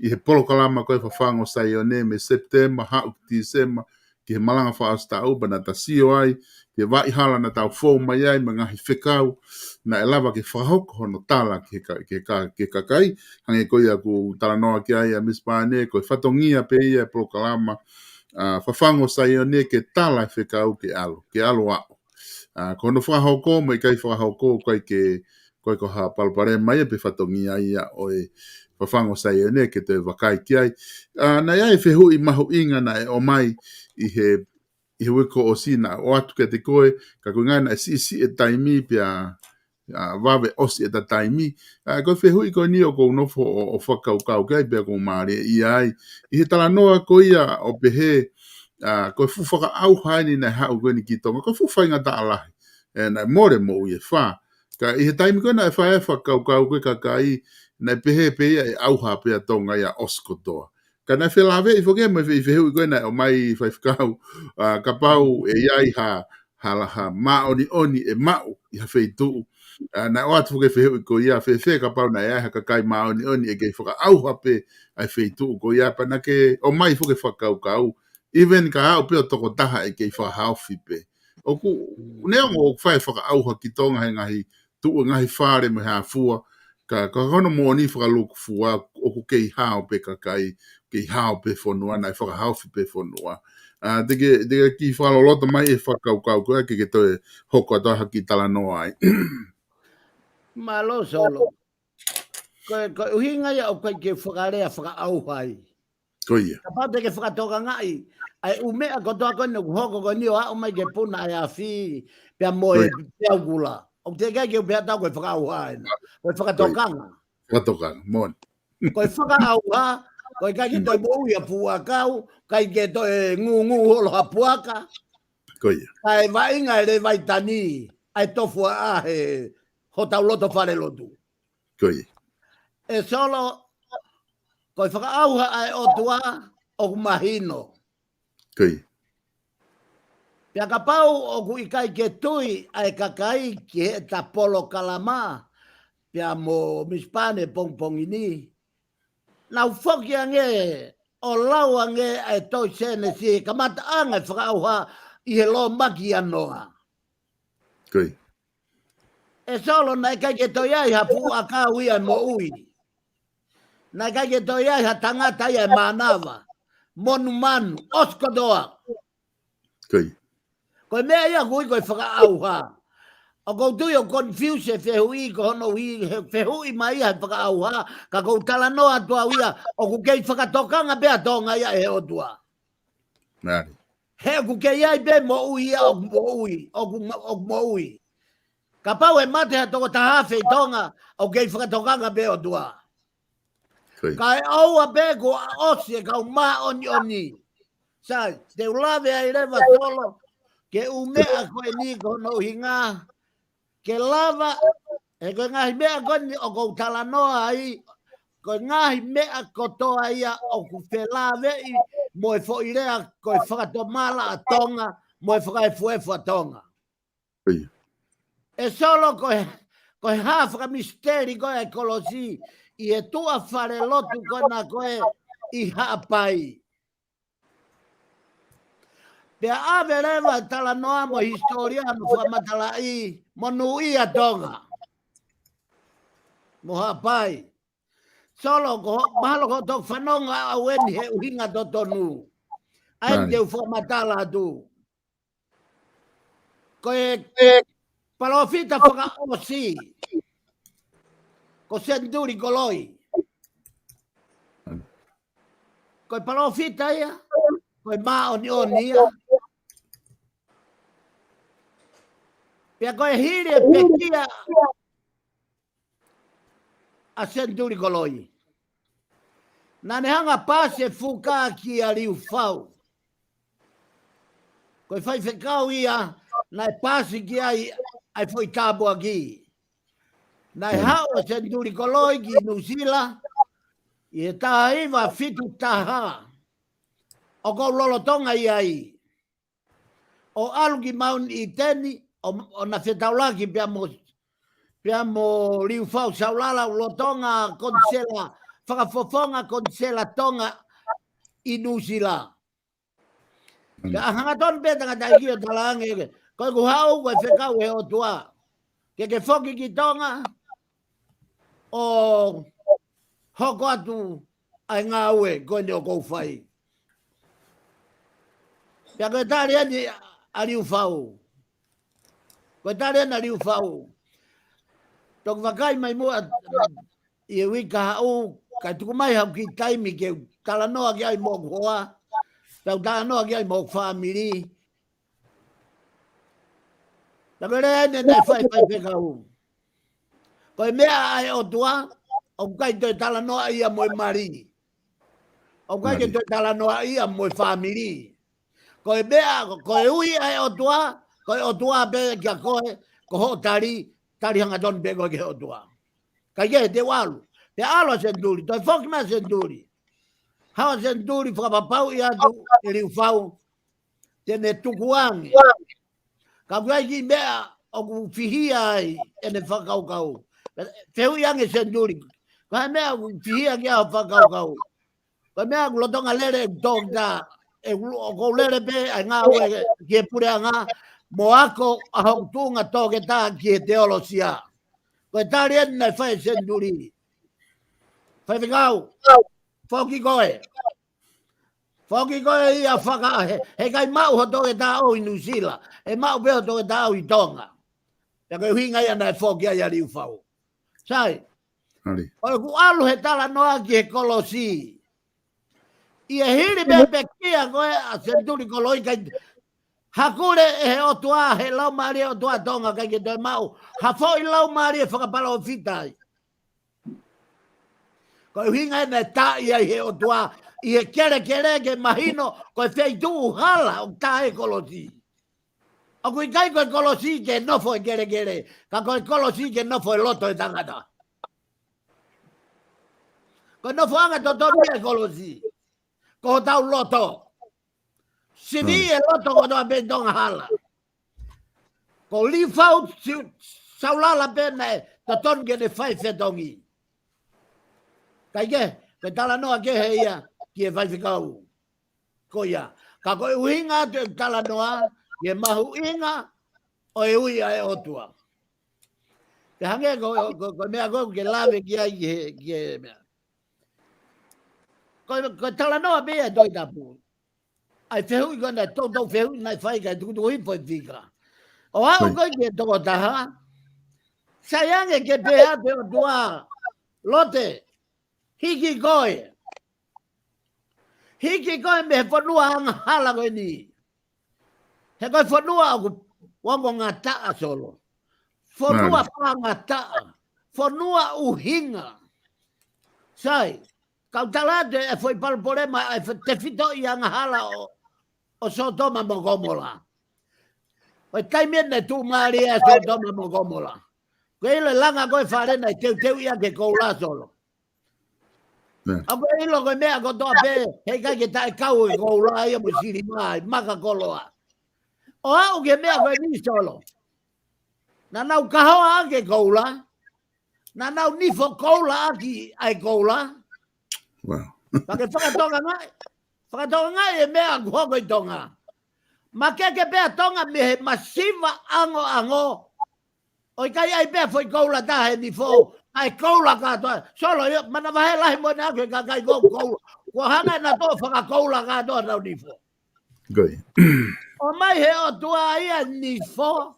ʻi he polokalama ko ē Fafangu ʻo Saione mei Sepitema haʻu ki Tīsema, ki he malanga fakaʻosi taʻu pea naʻa ta sio ai ki he vaʻa hala naʻa tau fou mai ai mo e ngaahi fekau naʻe lava ke fakahoko hono tala ki he ka-, ki he ka-, ki he kakai. Hangē ko ia ʻoku talanoa ki ai ʻa Misa Pane, ko e fatongia pē ia e polokalama, ʻa, Fafangu ʻo Saione ke tala e fekau ke ʻalu, ke ʻalu ʻo aʻu. ʻA, ko hono fakahoko mo e ʻikai fakahoko, ʻoku ʻikai ke, ʻoku ʻikai ko ha palopalema ia pe fatongia ia ʻo e Fafangu ʻo Saione ke toe vakai ki ai. ʻA, naʻe ʻi ai e fehuʻi mahuʻinga naʻe ʻomai ʻi he, ʻi he uike kuo ʻosi naʻe ʻoatu kiate koe, ka ko e ʻuhinga naʻe siʻisiʻi e taimi pea, ʻa, vave ʻosi ʻeta taimi. ʻA, ko e fehuʻi ko eni ʻoku ou nofo ʻo, ʻo fakakaukau ki ai pea ʻoku ou mālieʻia ai. ʻI he talanoa ko ia ʻo pehē, ʻa, ko e fuʻu fakaʻauha eni naʻe haʻu ko eni ki Tonga, ko e fuʻu faingataʻa lahi. ʻE, naʻe mole moʻui ʻe fā. Ka ʻi he taimi ko ē naʻe fai ai e fakakaukau ko ē ʻa e kakai, naʻe pehē pē ia ʻe ʻauha pē ʻa Tonga ia ʻo ʻosi kotoa. Ka naʻe felāveʻi foki ia mo e fe-, fehuʻi ko ē naʻe ʻomai, Faifekau, ʻa, kapau ʻe ʻi ai ha, ha la-, ha māʻoniʻoni ʻe maʻu ʻi ha feituʻu, ʻA, naʻe ʻoatu foki e fehuʻi ko ia, fēfē kapau naʻe ʻi ai ha kakai māʻoniʻoni ʻe kei fakaʻauha pē ʻa e feituʻu ko ia, pea naʻa ke ʻomai foki e fakakaukau, even ka aʻu pē ʻo tokotaha ʻe kei fakahaofi pē. ʻOku, neongo ʻoku fai e fakaʻauha ki Tonga he ngaahi tuʻu, ngaahi fale mo e hā fua, ka, ka ko hono moʻoni fakalūkufua, ʻoku kei hao pē kakai, kei hao pē fonua, naʻe fakahaofi pē fonua. ʻA, te ke, te ke kiʻi fakaloloto mai e fakakaukau ko ia ke ke toe hoko atu ha kiʻi talanoa ai. Mālō Solo. Ko e, ko e ʻuhinga ia ʻoku ʻikai ke fakalea fakaʻauha ai. Ko ia. Kapau te ke fakatokangaʻi ʻa e ʻū meʻa kotoa ko eni ʻoku hoko ko eni ʻo aʻu mai ki he puna ʻa e afi, pea mo e peau kula. ʻOku teʻeki ai ke u pehē atu au ko e fakaʻauha ena. Ko e fakatokanga. Fakatokanga, moʻoni. Ko e fakaʻauha, ko e ʻikai ke toe moʻui ha fuʻu ʻakau, ʻikai ke toe ngūngū holo ha puaka. Ko ia. Kae vaʻinga e lēvaitani, ʻa e tofuaʻa he hotau loto falelotu. Ko ia. ʻE Solo, ko e fakaʻauha ʻa e ʻOtua ʻoku mahino. Ko ia. Pea kapau ʻoku ʻikai ke tui ʻa e kakai ki heʻeta polokalama, pea mo Misipane pongipongi ni, nau foki ange ʻo lau ange ʻa e tohi Sēnesi, kamataʻanga e fakaʻauha ʻi he lōmaki ʻa Noa. Ko ia. ʻE Solo, naʻe ʻikai ke toe ʻi ai ha fuʻu ʻakau ia ʻe moʻui. Naʻe ʻikai ke toe ʻi ai ha tangata ia ʻe mānava. Monumanu, ʻosi kotoa. Ko ia. Ko e meʻa ia ʻoku ui ko e fakaʻauha. ʻOku ou tui ʻoku confuse e fehuʻi ko hono ui he fehuʻi mai ia he fakaʻauha, ka ʻoku ou talanoa atu au ia, ʻoku kei fakatokanga pē ʻa Tonga ia ʻe he ʻOtua. Mālie. He ʻoku kei ʻi ai pē moʻui ia, ʻoku moʻui, ʻoku mo-, ʻoku moʻui. Kapau ʻe mate ha tokotaha afe ʻi Tonga, ʻoku kei fakatokanga pē ʻOtua. Ko ia. Kae ʻoua pē kuo ʻosi e kau māʻoniʻoni. Sai, te u lave ai leva Solo, ki he ʻū meʻa ko eni ko hono ʻuhinga, ke lava, he ko e ngaahi meʻa ko eni ʻoku ou talanoa ai, ko e ngaahi meʻa kotoa ia ʻoku felāveʻi mo e foʻi lea ko e fakatomala ʻa Tonga, mo e fakaefuefu ʻa Tonga. Ko ia. ʻE Solo, ko e, ko e hā fakamisiteli ko ē ʻa e kolosi ʻi he tuʻa falelotu ko ena ko ē ʻi Haʻapai. Pea ʻave leva e talanoa mo e hisitōlia mo e fakamatalaʻi monūʻia ʻa Tonga mo Haʻapai. Solo, ko ho-, mahalo ko hoʻo toki fanongo ʻaʻau eni he ʻuhinga totonu. ʻA eni te u fakamatala atu. Ko e palōfita fakaʻosi ko Senituli Koloi. Ko e palōfita ia, ko e māʻoniʻoni ia. Pea ko e hili e pekia ʻa Senituli Koloi, naʻa ne hanga ʻo paasi e fuka kia Liufau. Ko e faifekau ia naʻe paasi ki ai ʻa e foʻi tāpuaki. Naʻe haʻu ʻa Senituli Koloi ki Nuʻusila ʻi he taha hiva fitu taha. ʻOku ou lolotonga ʻi ai. ʻO ʻalu ki Mount Eden, ʻo, ʻo na fetaulaki pea mo, pea mo Liufau Saulala, ʻoku lolotonga konisela, fakafofonga konisela Tonga ʻi Nuʻusila. Ka hangatonu pē tangataʻeiki ʻo talaange, ko ʻeku haʻu ko e fekau ʻe he ʻOtua ke ke foki ki Tonga ʻo hoko atu ʻa e ngāue ko eni ʻoku ou fai. Pea ko e tali eni ʻa Liufau. Ko e tali eni ʻa Liufau. Toki vakai mai muʻa ʻi he uike kahaʻu, kae tuku mai haʻaku kiʻi taimi ke u talanoa ki ai mo hoku hoa, pea u talanoa ki ai mo hoku fāmili. Pea ko e lea eni naʻe fai ʻe he faifekau. Ko e meʻa ʻa e ʻOtua, ʻoku ʻikai toe talanoaʻi ia mo e mali. ʻOku ʻikai ke toe talanoaʻi ia mo e fāmili. Ko e meʻa, ko e ui ʻa e ʻOtua, ko e ʻOtua pē kia koe, ko hoʻo tali, tali hangatonu pē koe ki he ʻOtua. Kae kehe, te u ʻalu. Pea ʻalu ʻa Senituli, toe foki mai ʻa Senituli. Haʻu ʻa Senituli fakapapauʻi atu ʻe Liufau te ne tukuange. Ka ʻoku ʻi ai e kiʻi meʻa ʻoku fihia ai ʻene fakakaukau. Fehuʻi ange Senituli, ko e hā e meʻa ʻoku fihia ki ai hoʻo fakakaukau? Ko e meʻa ʻoku lolotonga lele ʻeku toketā, ʻoku ou lele pē ʻa e ngāue ki he puleʻanga, mo ako ʻa hoku tuʻunga toketā ki he teolosia. Ko e tali eni naʻe fai ʻe Senituli. Faifekau, foki koe. Foki koe ia faka-, he, heʻikai maʻu hoʻo toketā ʻoʻou ʻi Nuʻusila. ʻE maʻu pē hoʻo toketā ʻoʻou ʻi Tonga. Pea ko e ʻuhinga ia naʻe foki ai ʻa Liufau. Sai. Hali. ʻOku ʻalu he talanoa ki he kolosi. ʻI he hili pē pekia ko ē ʻa Senituli Koloi, ʻikai hakule ʻe he ʻOtua, he laumālie ʻOtua Tonga, ʻikai ke toe maʻu ha foʻi laumālie fakapalōfita ai. Ko e ʻuhinga ia naʻe tā ia ʻe he ʻOtua ʻi he kelekele ke mahino ko e feituʻu hala ʻoku tā ai e kolosi. ʻOku ʻikai ko e kolosi ke nofo e kelekele, ka ko e kolosi ke nofo e loto e tangata. Ko e nofoʻanga totonu ia e kolosi, ko hotau loto. Sivi e loto kotoa pē Tonga hala. Ko Liufau Saulala pē naʻe totonu ke ne fai fetongi. Kae kehe, ko e talanoa kehe ia ki he faifekau ko ia. Ka ko e ʻuhinga atu e talanoa ki he mahuʻinga ʻo e ui ʻa e ʻOtua. Ke hangē ko, ko, ko e meʻa ko ē ke lave ki ai ki he, ki he meʻa. Ko, ko e talanoa pē ia ʻa e Tohi Tapu. ʻA e fehuʻi ko ē naʻe toutou fehuʻi naʻe fai kae tukutuku hifo e fika. ʻO aʻu ko ē ki he tokotaha, sai ange ke pehē atu e ʻOtua, Lote, hiki koe. Hiki koe mei he fonua angahala ko eni. He ko e fonua ʻoku ongo ngataʻa Solo. Fonua pangataʻa. Fonua ʻuhinga. Sai, kau tala atu e foʻi palopalema ʻa e tefitoʻi angahala ʻo, ʻo Sotoma mo Komola. Ko e taimi eni naʻe tuʻumālie ai Sotoma mo Komola. Ko e ʻilo e langa ko ē fale naʻe teuteuʻi ʻaki e koula Solo. ʻA ko e ʻilo ko e meʻa kotoa pē, heʻikai ke taʻekau e koula ia mo e siliva ʻi he maka koloa. ʻO aʻu ki he meʻa ko eni Solo. Naʻa nau kahoa ʻaki e koula. Naʻa nau nifo koula ʻaki ʻa e koula. Pea ke fakatokangaʻi, fakatokangaʻi e meʻa ʻoku hoko ʻi Tonga. Makeke pē ʻa Tonga mei he masiva angoango. ʻOku ʻikai ʻai pē foʻi koula taha ʻe nifo, ʻai koula kātoa. Solo, ʻio, manavahē lahi mo ʻene ʻaku e kakai ko ē koula. Kuo hanga ʻe nautolu ʻo fakakoula kātoa ʻenau nifo. ʻOmai he ʻOtua ia nifo,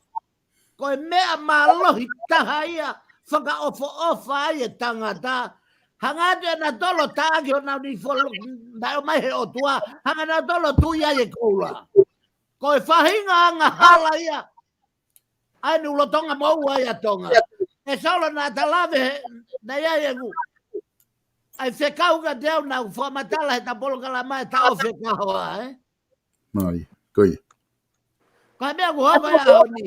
ko e meʻa mālohi taha ia, fakaʻofoʻofa ai e tangata. Hanga atu ʻe nautolu ʻo taʻaki honau nifo, naʻe ʻomai he ʻOtua, hanga ʻe nautolu ʻo tui ai e koula. Ko e faʻahinga angahala ia, ʻa eni ʻoku lolotonga moʻua ai ʻa Tonga. ʻE Solo, naʻa ta lave he, naʻe ʻi ai ʻeku, ʻa e fekau kiate au naʻa ku fakamatala he ta polokalama ʻe ta ʻo fekau ā, ē? Ko e meʻa ʻoku hoko he ʻaho ni.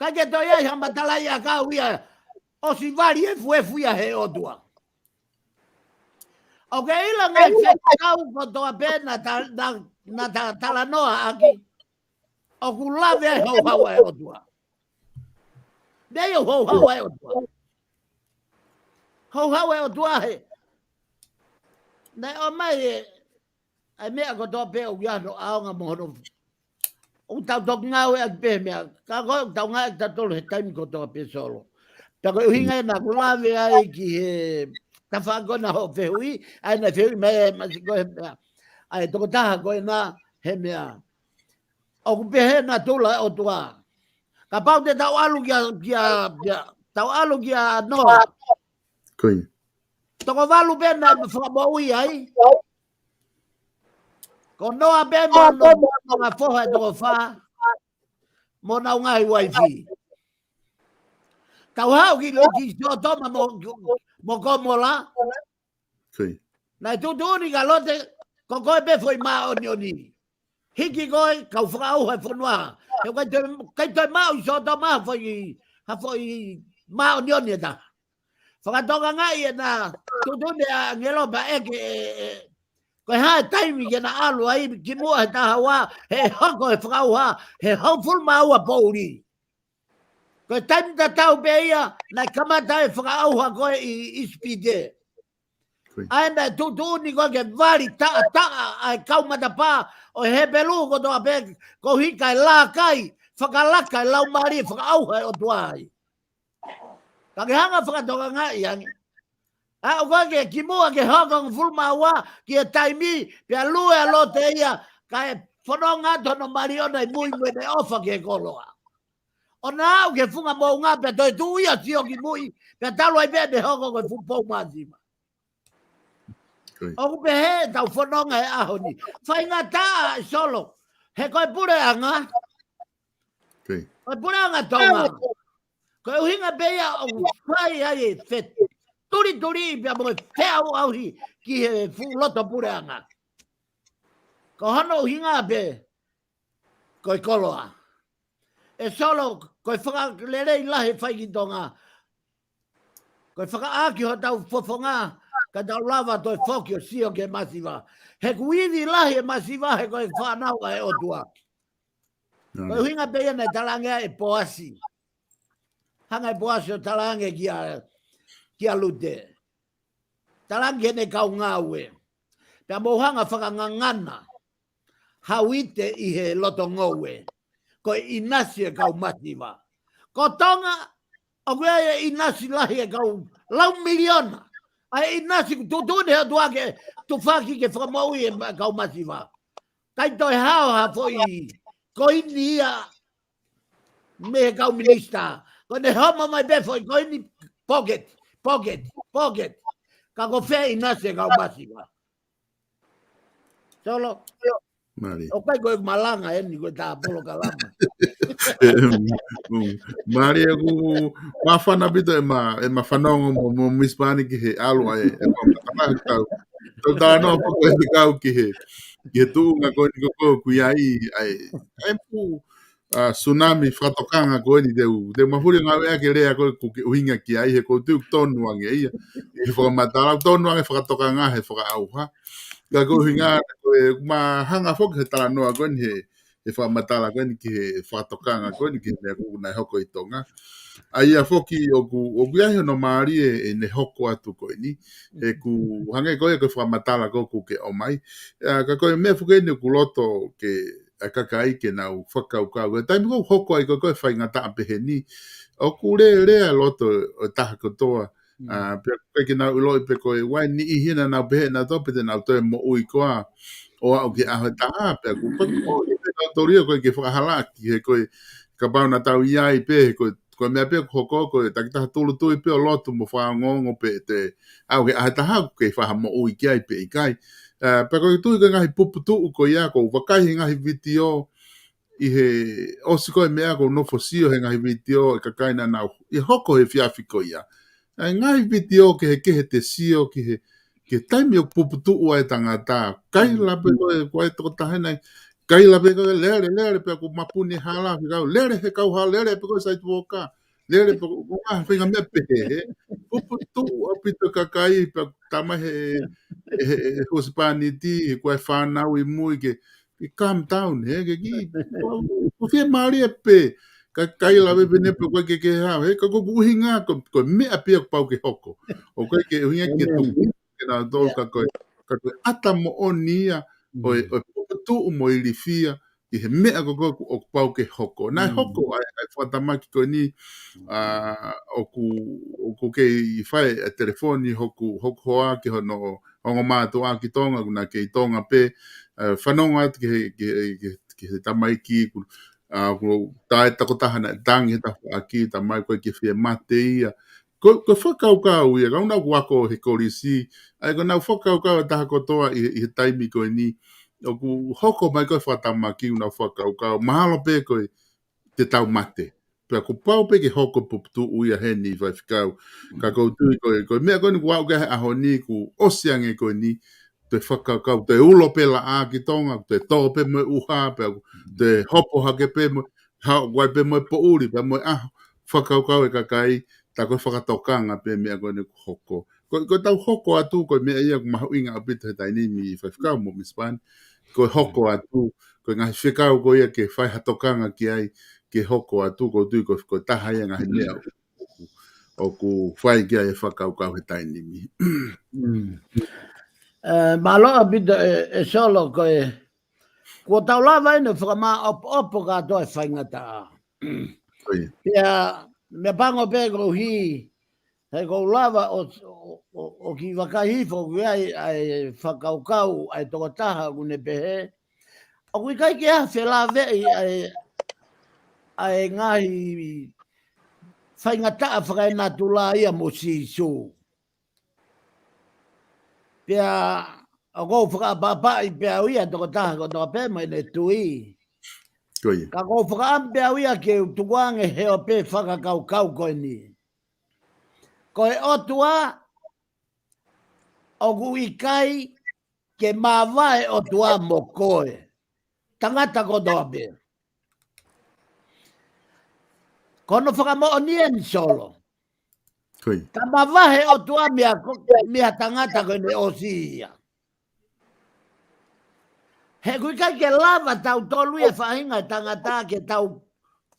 ʻIkai ke toe ʻi ai ha matalaʻiʻakau ia, ʻosi vali efuefu ia he ʻOtua. ʻOku ke ʻilo ngaahi fekau kotoa pē naʻa ta, naʻa, naʻa ta talanoa ʻaki. ʻOku lave ai houhau ʻa e ʻOtua. Meʻa ia ʻoku houhau ʻa e ʻOtua. Houhau ʻa e ʻOtua he. Naʻe ʻomai e, ʻa e meʻa kotoa pē ʻoku ʻi ai hono ʻaonga mo hono. ʻOku tau toki ngāueʻaki pē meʻa. Ka ko e tau ngāueʻaki tautolu he taimi kotoa pē Solo. Pea ko e ʻuhinga ia naʻa ku lave ai ki he tafaʻaki ko ena hoʻo fehuʻi, ʻa ena fehuʻi mai e masi ko e meʻa. ʻA e tokotaha ko ena he meʻa. ʻOku pehē ʻe natula ʻo e ʻOtua. Kapau te tau ʻalu kia, kia, kia, tau ʻalu kia Noa. Toko valu pē naʻe fakamoʻui ai. Ko Noa pē mo hono ngaahi foha ʻe toko fā. Mo honau ngaahi uaifi. Tau haʻu ki, ki Sotoma mo, mo Komola. Naʻe tuʻutuʻuni kia Lote, ko koe pē foʻi māʻoniʻoni. Hiki koe, kau fakaʻauha e fonua. He ʻikai toe, ʻikai toe maʻu ʻi Sotoma ha foʻi, ha foʻi māʻoniʻoni ʻe taha. Fakatokangaʻi ʻena tuʻutuʻuni ʻa e ʻāngelo pea ʻeke ʻe, ʻe, ko e hā e taimi ke na ʻalu ai ki muʻa he taha ua, he hoko e fakaʻauha, he hongofulu mā ua poʻuli. Ko e taimi tatau pē ia, naʻe kamata e fakaʻauha ko ē ʻi, ʻi Sipite. ʻA ē naʻe tuʻutuʻuni ko ē ke vali taʻataʻa ʻa e kau matapā ʻo e Hepelū kotoa pē, koeʻuhi kae laka ai, fakalaka e laumālie fakaʻauha ʻo e ʻOtua ai. Ka ke hanga fakatokangaʻi ange. ʻA ʻoku ke kimuʻa ke hoko hongofulu mā ua ki he taimi, pea lue ʻa Lote ia, kae fononga atu hono mali ʻona ʻi mui mo ʻene ʻofa ki he koloa. ʻO na aʻu ki he funga moʻunga pea toe tuʻu ia ʻo sio ki mui, pea talu ai pē ʻene hoko ko e fuʻu pou masiva. ʻOku pehē ʻetau fononga he ʻaho ni. Faingataʻa ʻe Solo. He ko e puleʻanga. Ko e puleʻanga Tonga. Ko e ʻuhinga pē ia ʻoku fai ai e fetulituli pea mo e feʻauʻauhi ki he fuʻu loto puleʻanga. Ko hono ʻuhinga pē ko e koloa. ʻE Solo, ko e fakalelei lahi e fai ki Tonga. Ko e fakaʻaki hotau fofonga, ka tau lava toe foki ʻo sio ki he masiva. He ʻoku ivi lahi e masiva, he ko e fānau ʻa e ʻOtua. Ko e ʻuhinga pē ia naʻe talaange ai ʻe Poasi. Hanga ʻe Poasi ʻo talaange kia, kia Lute. Talaange ki heʻene kau ngāue. Pea mou hanga fakangangana ha uite ʻi he loto ngoue. Ko e ʻinasi e kau masiva. Ko Tonga, ʻoku ʻi ai e ʻinasi lahi e kau lau miliona. ʻA e ʻinasi kuo tuʻutuʻuni he ʻOtua ke tufaki ke fakamoʻui e ma-, kau masiva. ʻIkai toe hao ha foʻi koini ia mei he kau minisitā. Ko ʻene homo mai pē foʻi koini pocket, pocket, pocket. Ka ko fē ʻinasi e kau masiva. Solo. Mālie. ʻOku ʻikai ko e malanga eni ko e tā polokalama. Em, um, mālie ʻoku māfana ʻaupito ʻema, ʻema fanongo mo, mo Misi Pani ki he ʻalu ʻa e, ʻe, tau, tau talanoa pē ko e kau ki he, ki he tuʻunga ko eni ko ē ʻoku ʻi ai, ʻa e, ʻa e fuʻu, ʻa, tsunami fakatokanga ko eni te u, te u mafuli ngāue ʻaki e lea ko ē ʻoku ke ʻuhinga ki ai he ʻoku ou tui ʻoku tonu ange ia. ʻI he fakamatala, tonu ange fakatokanga he fakaʻauha. Ka ko e ʻuhinga, ko e, ma hanga foki he talanoa ko eni he, he fakamatala ko eni ki he fakatokanga ko eni ki he meʻa ʻoku naʻe hoko ʻi Tonga. ʻA ia foki ʻoku, ʻoku ʻi ai hono mālie ʻene hoko atu ko eni. He ʻoku hangē ko ia ko e fakamatala ko ē ʻoku ke ʻomai. ʻA, ka ko e meʻa foki eni ʻoku loto ke, ʻa e kakai ke nau fakakaukau. Ko e taimi ko ē ʻoku hoko ai ko ē ko e faingataʻa pehē ni. ʻOku lele ʻa e loto ʻo e taha kotoa. ʻA, pea ʻoku ʻikai ke nau ʻiloʻi pe ko e ʻuhinga ʻeni ʻi hena nau pehē naʻa tau pē te nau toe moʻui koā ʻo aʻu ki he ʻaho ʻe taha, pea ʻoku ʻikai ke moʻui pē nautolu ia ko e ke fakahalaʻaki he ko e kapau naʻa tau ʻi ai pē, he ko e, ko e meʻa pē ʻoku hoko, ko e takitaha tūʻulutui pē ʻo lotu mo fakaongoongo pē te aʻu ki he ʻaho ʻe taha ʻoku kei fakamoʻui ki ai pe ʻikai. ʻA, pea ʻoku ou tui ko e ngaahi puputuʻu ko ia, ʻoku ou vakai he ngaahi vitiō, ʻi he ʻosi ko ē meʻa ʻoku ou nofo sio he ngaahi vitiō ʻa e kakai naʻa nau ʻi he hoko he efiafi ko ia. ʻA e ngaahi vitiō kehekehe te sio ki he, ki he taimi ʻoku puputuʻu ai e tangata. Kaila pē ko e, ko e tokotaha naʻe, kaila pē ko e lele, lele pē ʻoku mapuni hala, fekau, lele he kau hala, lele pē ko e site worker, lele pē ko e ngaahi faʻahinga meʻa pehē, he puputuʻu ʻaupito e kakai, pea tama he, he, he, he husepāniti, he ko e fānau ʻi mui ke, ke calm down, he, ke ki, ko, ko fie mālie pē, ka, kaila pē pē ne pē ko e ke, ke hao, he, ka ko ʻeku ʻuhinga, ko, ko e meʻa pē ia ʻoku pau ke hoko. ʻOku ʻikai ke ʻuhinga ke tuku, ke nau tō, ka ko e, ka ko e ʻata moʻoni ia, ʻo e, ʻo e puputuʻu mo e ilifia, ʻi he meʻa ko ē ʻoku, ʻoku pau ke hoko. Naʻe hoko ai, ʻa e fakatamaki ko eni, ʻa, ʻoku, ʻoku kei fai e telefoni hoku, hoku hoa ki hono, ongo mātuʻa ki Tonga, ʻoku na kei Tonga pē, ʻa, fanongo atu ki he, ki he, ki he, ki he tamaiki, ʻoku, ʻa, ʻoku tae takotaha naʻe tangi he tafaʻaki, tamai ko ē ke fie mate ia. Ko, ko e fakakaukau ia, ka ʻoku ou ako he kolisi, ʻa ia ko ʻenau fakakaukau ʻa e taha kotoa ʻi, ʻi he taimi ko eni, ʻoku hoko mai ko e fakatamaki ʻenau fakakaukau, mahalo pē ko e te tau mate. Pea kuo pau pē ke hoko e puputuʻu ia heni Faifekau. Ka ʻoku ou tui ko e, ko e meʻa ko eni kuo aʻu ki he ʻaho ni kuo ʻosi ange ko eni, toe fakakaukau, toe ulo pē laʻā ki Tonga, toe tō pē mo e ʻuha, pea toe hopo hake pē mo, hao kuai pē mo e poʻuli, pea mo e ʻaho, fakakaukau e kakai, tā ko e fakatokanga pē meʻa ko eni kuo hoko. Ko, ko ʻetau hoko atu, ko e meʻa ia ʻoku mahuʻinga ʻaupito he taimi ni Faifekau mo Misi Pani. Ko e hoko atu, ko e ngaahi fekau ko ia ke fai ha tokanga ki ai, ke hoko atu, ʻoku ou tui ko, ko e taha ia e ngaahi meʻa ʻoku, ʻoku fai ki ai e fakakaukau he taimi ni. Mm. Eh, mālō ʻaupito ē, ʻe Solo, ko e, kuo tau lava ʻeni ʻo fakamaʻopoʻopo kātoa e faingataʻa. Ko ia. Pea, meʻapango pē koeʻuhi, he ʻoku ou lava ʻo, ʻo, ʻo, ʻo kiʻi vakai hifo ki ai ʻa e fakakaukau ʻa e tokotaha ʻoku ne pehē, ʻoku ʻikai ke ʻi ai ha felāveʻi ʻa e, ʻa e ngaahi faingataʻa fakaenatula ia mo Sīsū. Pea ʻoku ou fakaʻapaʻapaʻi pē au ia tokotaha kotoa pē mo ʻene tui. Ko ia. Ka ʻoku ou fakaʻamu pē au ia ke u tukuange he ʻo pē fakakaukau ko eni. Ko e ʻOtua, ʻoku ʻikai ke mavahe ʻOtua mo koe. Tangata kotoa pē. Ko hono fakamoʻoni eni Solo. Ko ia. Ka mavahe ʻOtua meia ko, meia tangata ko ʻene ʻosi ia. He ʻoku ʻikai ke lava tautolu ia faʻahinga e tangata ke tau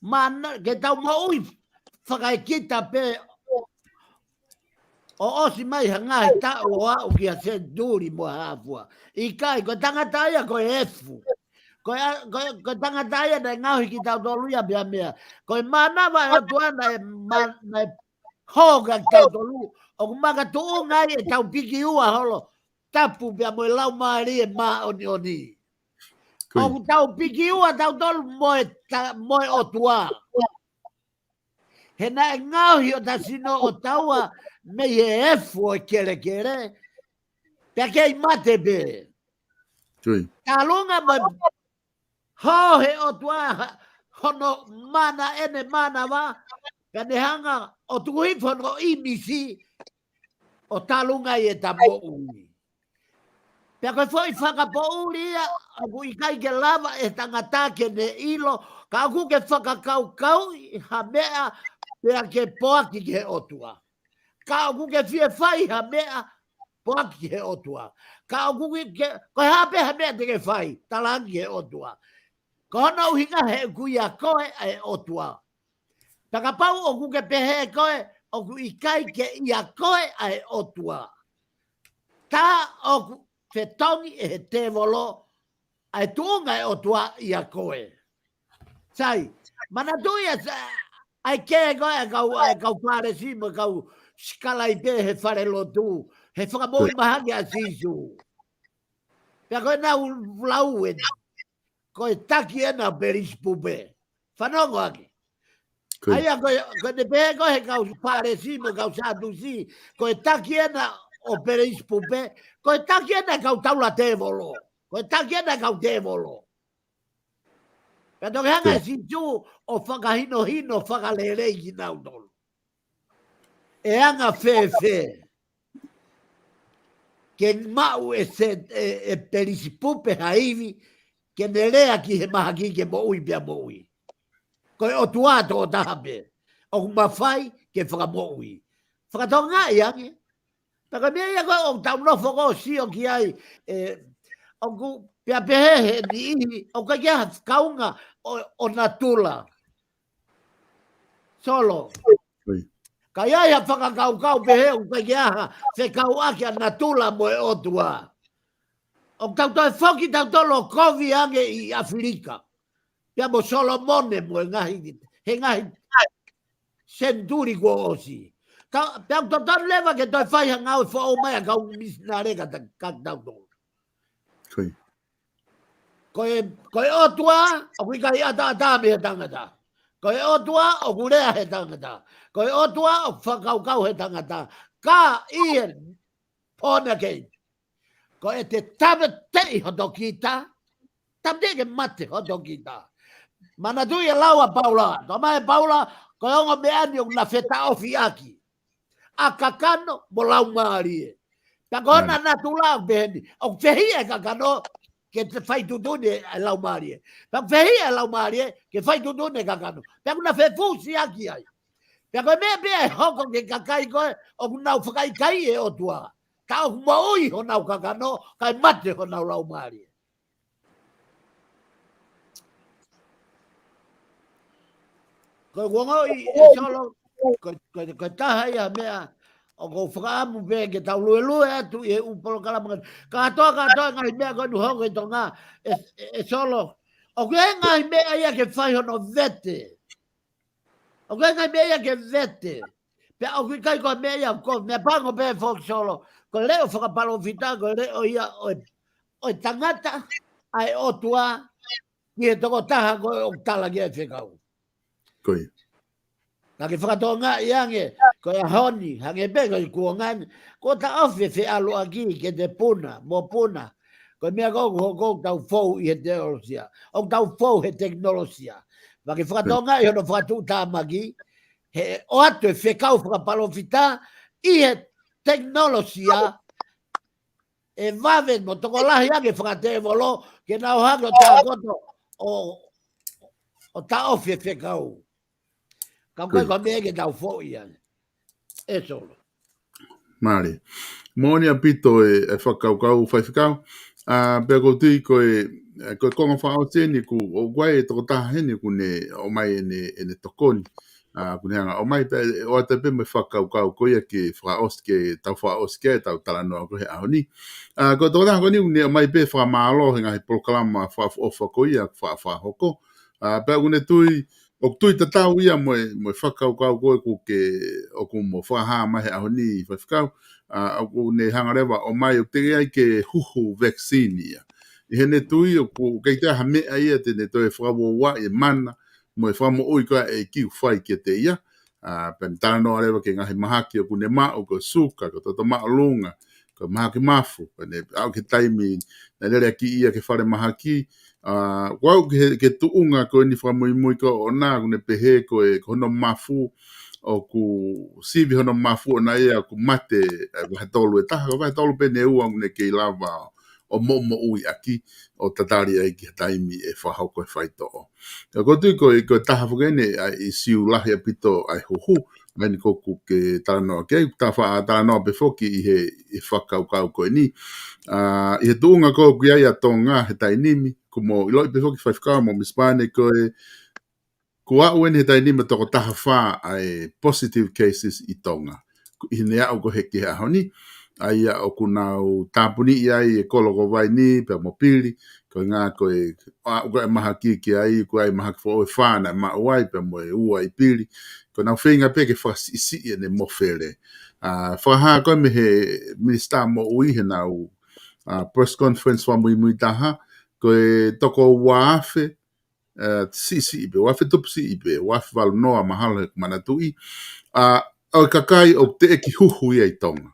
mana, ke tau moʻui fakaekita pē ʻo ʻosi mai ha ngaahi taʻu ʻo aʻu ki ha senituli mo ha hāfua. ʻIkai, ko e tangata ia ko e efu. Ko e, ko e, ko e tangata ia naʻe ngaohi kitautolu ia meia meʻa. Ko e mānava ʻa e ʻOtua naʻe ma-, naʻe hoko kia tautolu. ʻOku makatuʻunga ai ʻetau pikiua holo. Tapu pea mo e Laumālie Māʻoniʻoni. Ko ia. ʻOku tau pikiua tautolu mo e ta-, mo e ʻOtua. He naʻe ngaohi hota sino ʻo taua mei he efu ʻo e kelekele. Pea kei mate pē. Ko ia. Talunga mo e hō he ʻOtua ha-, hono mana ʻene mānava. Pea ne hanga ʻo tuku hifo hono ʻīmisi ʻo talunga ai ʻeta moʻui. Pea ko e foʻi fakapoʻuli ia, ʻoku ʻikai ke lava e tangata ke ne ʻilo, ka ʻoku ke fakakaukauʻi ha meʻa, pea ke poaki ki he ʻOtua. Ka ʻoku ke fie fai ha meʻa, poaki ki he ʻOtua. Ka ʻoku ke, ke, ko e hā pē ha meʻa te ke fai, talaange ki he ʻOtua. Ko hono ʻuhinga he ʻoku ʻia koe ʻa e ʻOtua. Pea kapau ʻoku ke pehē koe, ʻoku ʻikai ke ʻia koe ʻa e ʻOtua. Tā ʻoku fetongi ʻe he tēvolo, ʻa e tuʻunga ʻo e ʻOtua ʻia koe. Sai, manatuʻi ʻa e sa-, ʻa e kē ko ē ʻa e kau, ʻa e kau Fālesi mo e kau sikalaipe he falelotu, he fakamoʻui mahaki ʻa Sīsū. Pea ko ʻenau lau eni. Ko e taki ena ʻo Pelisipupe. Fanongo ange. Ko ia. ʻA ia ko e, ko ʻene pehē ko ē he kau Fālesi mo e kau Sātusi, ko e taki ena ʻo Pelisipupe, ko e taki ena ʻa e kau taula tēvolo. Ko e taki ena ʻa e kau tēvolo. Pea toki hanga ʻe Sīsū ʻo fakahinohino fakalelei kinautolu. ʻE anga fēfē ke maʻu ʻe se, ʻe, ʻe Pelisipupe ha ivi, ke ne lea ki he mahaki ke moʻui pea moʻui. Ko e ʻOtua tokotaha pē ʻoku mafai ke fakamoʻui. Fakatokangaʻi ange. Pea ko e meʻa ia ko ē ʻoku tau nofo ko ē ʻo sio ki ai, ē, ʻoku pea pehē he niʻihi, ʻoku ʻikai ke ʻi ai ha kaunga ʻo, ʻo natula. Solo. Ko ia. Ka ʻi ai ha fakakaukau pehē ʻoku ʻikai ke ʻi ai ha fekauʻaki ʻa natula mo e ʻOtua. ʻOku tau toe foki tautolu ʻo kovi ange ʻi ʻAfilika. Pea mo Solomone mo e ngaahi, he ngaahi senituli kuo ʻosi. Ka, pea ʻoku totonu leva ke toe fai ha ngāue foʻou mai ʻa e kau misinale kia ta-, kia tautolu. Ko ia. Ko e, ko e ʻOtua, ʻoku ʻikai ʻataʻatā mei he tangata. Ko e ʻOtua, ʻoku lea he tangata. Ko e ʻOtua, ʻoku fakakaukau he tangata. Ka ʻi he born again. Ko ʻete tāmateʻi hoto kita, tāmateʻi ke mate hoto kita. Manatuʻi e lau ʻa Paula. Tō mai ʻe Paula, ko e ongo meʻa ni ʻoku na fetaʻofiʻaki. ʻA kakano mo laumālie. Pea ko hona natula ʻoku pehē ni, ʻoku fehiʻa e kakano ke te fai tuʻutuʻuni e laumālie. Pea ʻoku fehiʻa e laumālie ke fai tuʻutuʻuni e kakano. Pea ʻoku na fefusiaki ai. Pea ko e meʻa pē ʻe hoko ki he kakai ko ē ʻoku nau fakaʻikaiʻi e ʻOtua. Ka ʻoku moʻui honau kakano, kae mate honau laumālie. Ko e ongoʻi ʻe Solo, ko, ko, ko e taha ia meʻa ʻoku ou fakaʻamu pē ke tau luelue atu ʻi he ʻū polokalama. Kātoa, kātoa ngaahi meʻa ko eni ʻoku hoko ʻi Tonga, ʻe, ʻe, ʻe Solo. ʻOku ʻi ai ngaahi meʻa ia ke fai hono vete. ʻOku ʻi ai ngaahi meʻa ia ke vete. Pea ʻoku ʻikai ko e meʻa ia ko e meʻa pango pē foki Solo. Ko e leʻo fakapalōfita, ko e leʻo ia ʻo e, ʻo e tangata, ʻa e ʻOtua, ki he tokotaha ko ē ʻoku tala ki ai e fekau. Ko ia. Ka ke fakatokangaʻi ange, ko e ʻaho ni, hangē pē ko e kuonga ni, kuo taʻofi e feʻaluʻaki ke te puna, mo puna. Ko e meʻa ko ē ʻoku hoko ʻoku tau fou ʻi he tekinolosia, ʻoku tau fou he tekinolosia. Ka ke fakatokangaʻi hono fakatuʻutāmaki, he ʻoatu e fekau fakapalōfita ʻi he tekinolosia, ʻe vave mo tokolahi ange fakatēvolo, ke nau hake ʻo tākoto ʻo, ʻo taʻofi e fekau. Ka ʻoku ʻikai ko e meʻa ke tau foʻi ange. ʻE Solo. Mālie. Moʻoni ʻaupito e, e fakakaukau faifekau. ʻA, pea ʻoku ou tui ko e, e, ko e konga fakaʻosi eni ʻoku, ʻoku ʻi ai e tokotaha heni ʻoku ne ʻomai ʻene, ʻene tokoni. ʻA, ʻoku ne hanga ʻo ʻomai pē, ʻoatu pē mo e fakakaukau ko ia ke fakaʻosi ke tau fakaʻosi ke tau talanoa ko ē he ʻaho ni. ʻA, ko e tokotaha ko eni ʻoku ne ʻomai pē fakamālō he ngaahi polokalama fakaʻofoʻofa ko ia, fa-, fakahoko. ʻA, pea ʻoku ne tui, ʻoku tui tatau ia mo e, mo e fakakaukau ko ē ʻoku ke, ʻoku mo fakahā mai he ʻaho ni faifekau. ʻA, ʻoku ne hanga leva ʻo ʻomai ʻoku teʻeki ai ke huhu vaccine ia. ʻI heʻene tui ʻoku ʻikai ke ʻi ai ha meʻa ia te ne toe fakauouaʻi e mana, mo e fakamoʻui ko ē ʻa e ʻEiki ʻoku fai kiate ia. ʻA, pea ne talanoa leva ki he ngaahi mahaki ʻoku ne maʻu, ko e suka, ko e toto māʻolunga, ko e mahaki mafu, pea ne aʻu ki he taimi naʻe lele ʻaki ia ki he fale mahaki. ʻA, ʻoku aʻu ki he, ki he tuʻunga ko eni fakamuimui ko ē ʻoʻona, ʻoku ne pehē ko e, ko hono mafu, ʻoku sivi hono mafu ʻoʻona ia ʻoku mate, ʻa e vahe tolu ʻe taha, ko e vahe tolu pē ʻe ua ʻoku ne kei lava ʻo moʻumoʻui ʻaki, ʻo tatali ai ki he taimi ʻe fakahoko e faitoʻo. Ka ʻoku ou tui ko e, ko e taha foki eni ʻa e ʻīsiu lahi ʻaupito ʻa e huhu, mai ni ʻoku ke talanoa ki ai, ta faʻa talanoa pē foki ʻi he, ʻi he fakakaukau ko eni. ʻA, ʻi he tuʻunga ko ē ʻoku ʻi ai ʻa Tonga he taimi ni, ʻoku mo ʻiloʻi pē foki faifekau mo Miss Pane ko e, kuo aʻu eni he taimi ni mo e toko taha fā ʻa e positive cases ʻi Tonga. ʻI heʻene aʻu ko ē ki he ʻaho ni, ʻa ia ʻoku nau tāpuniʻi ai e kolo ko Vaini, pea mo Pili, ko e ʻuhinga ko e, aʻu ko ē mahaki ki ai, ko e mahaki foʻou ʻe fā naʻe maʻu ai, pea mo e ua ʻi Pili, ko ʻenau feinga pē ke fakasiʻisiʻi ʻene mofele. ʻA, fakahā ko ē mei he Minisitā Moʻui heʻenau, ʻa, press conference fakamuimui taha, ko e toko ua afe, ʻa, siʻisiʻi pē, ua afe tupu siʻi pē, ua afe valu noa mahalo he ʻoku manatuʻi. ʻA, ʻo e kakai ʻoku teʻeki huhu ia ʻi Tonga.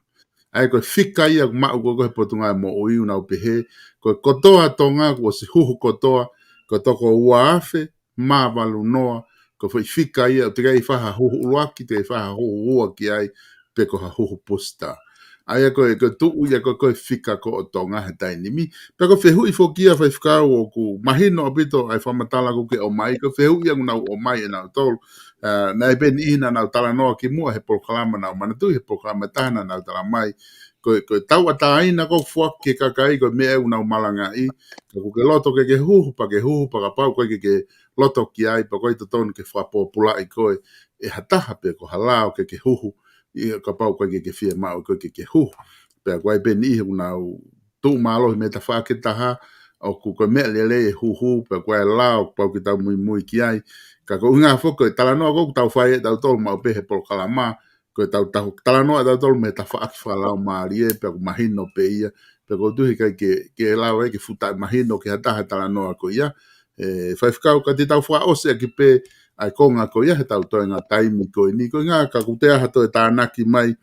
ʻA ia ko e fika ia ʻoku maʻu ko ē he Potungāue Moʻui ʻoku nau pehē, ko e kotoa Tonga kuo ʻosi huhu kotoa, ko e toko ua afe mā valu noa, ko e foʻi fika ia ʻoku teʻeki ai fai ha huhu ʻuluaki, teʻeki ai fai ha huhu ua ki ai, pe ko ha huhu pusita. ʻA ia ko e, ko e tuʻu ia ko ē, ko e fika ko ē ʻo Tonga he taimi ni. Pea ko e fehuʻi foki ia faifekau ʻoku mahino ʻaupito ʻa e fakamatala ʻoku ke ʻomai, ko e fehuʻi ia ʻoku nau ʻomai ʻenautolu. ʻA, naʻe ʻi ai pē niʻihi naʻa nau talanoa kimuʻa he polokalama naʻa ku manatuʻi, he polokalama ʻe taha naʻa nau talamai, ko e, ko e tauʻatāina ko ē ʻoku foaki ki he kakai, ko e meʻa ʻoku nau malangaʻi, ka ʻoku ke loto ke ke huhu, pea ke huhu, pea kapau ʻoku ʻikai ke ke loto ki ai, pea ʻoku ʻikai totonu ke fakapōpulaʻi koe ʻe ha taha pe ko ha lao ke ke huhu, ʻi he kapau ʻoku ʻikai ke ke fiemaʻu koe ke ke huhu. Pea ʻoku ʻi ai pē niʻihi ʻoku nau tuʻu mālohi mei he tafaʻaki ʻe taha, ʻoku ko e meʻa lelei e huhu, pea ʻoku ʻi ai e lao, pau ke tau muimui ki ai. Ka ko e ʻuhinga foki ko e talanoa ko ē ʻoku tau fai ʻe tautolu maʻu pē he polokalama, ko e tau, tau talanoa ʻe tautolu mei he tafaʻaki fakalaumālie, pea ʻoku mahino pē ia, pea ʻoku ou tui he ʻikai ke, ke lava ia ke fuʻu taʻemahino ki ha taha e talanoa ko ia. ʻE, faifekau, ka te tau fakaʻosi ʻaki pē ʻa e konga ko ia he tau toenga taimi ko eni, ko e ʻuhinga ka ʻoku teʻeki ai ha toe tānaki mai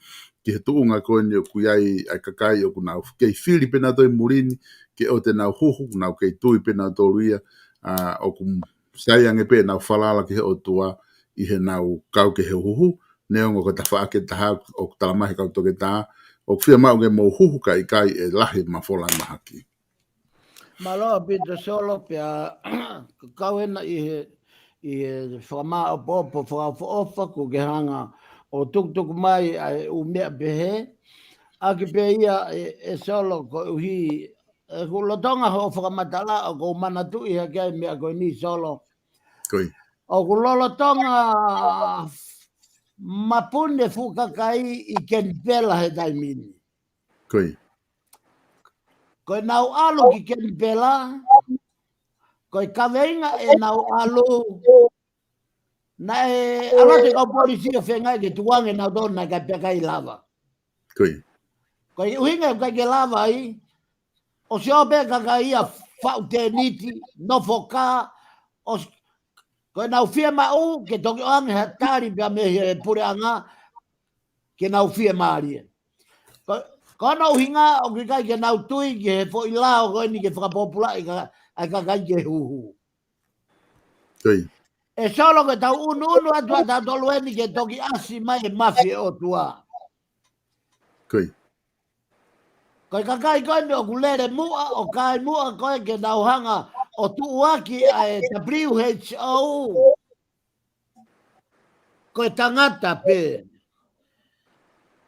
ki he tuʻunga ko eni ʻoku ʻi ai ʻa e kakai ʻoku nau kei fili pē ʻenautolu ʻi muli ni ke ʻoua te nau huhu, ʻoku nau kei tui pē ʻenautolu ia, ʻa, ʻoku sai ange pē ʻenau falala ki he ʻOtua ʻi heʻenau kau ki he huhu, neongo ko e tafaʻaki ʻe taha ʻoku talamai ʻe he kau toketā, ʻoku fiemaʻu ke mou huhu kae ʻikai ʻe lahi e mafola ʻo e mahaki. Mālō ʻaupito Solo, pea kau ena ʻi he, ʻi he fakamāʻopoʻopo fakaʻofoʻofa ʻoku ke hanga ʻo tukutuku mai ʻa e ʻū meʻa pehē. ʻAki pē ia ʻe, ʻe Solo koeʻuhi, ʻoku lolotonga hoʻo fakamatala ʻoku ou manatuʻi hake ai e meʻa ko eni Solo. Ko ia. ʻOku lolotonga mapune fuʻu kakai ʻi Kenipela he taimi ni. Ko ia. Ko ʻenau ʻalu ki Kenipela, ko e kaveinga ʻenau ʻalu, naʻe ʻalu atu e kau polisi ʻo feinga ke tukuange nautolu naʻe ʻikai pē ke lava. Ko ia. Ko e ʻuhinga ʻoku ʻikai ke lava ai, ʻosi ō pē kakai ia faʻu tēniti, nofo kā, ʻosi, ko ʻenau fiemaʻu ke toki ʻoange ha tali pea mei he puleʻanga ke nau fiemālie. Ko, ko hono ʻuhinga ʻoku ʻikai ke nau tui ki he foʻi lao ko eni ke fakapōpulaʻi ka, ʻa e kakai ke huhu. Ko ia. ʻE Solo, ko ʻetau ʻunuʻunu atu ʻa tautolu eni ke toki ʻasi mai e mafi ʻo e ʻOtua. Ko ia. Ko e kakai ko eni ʻoku lele muʻa, ʻo kai muʻa ko ē ke nau hanga ʻo tuʻuaki ʻa e W H O. Ko e tangata pē.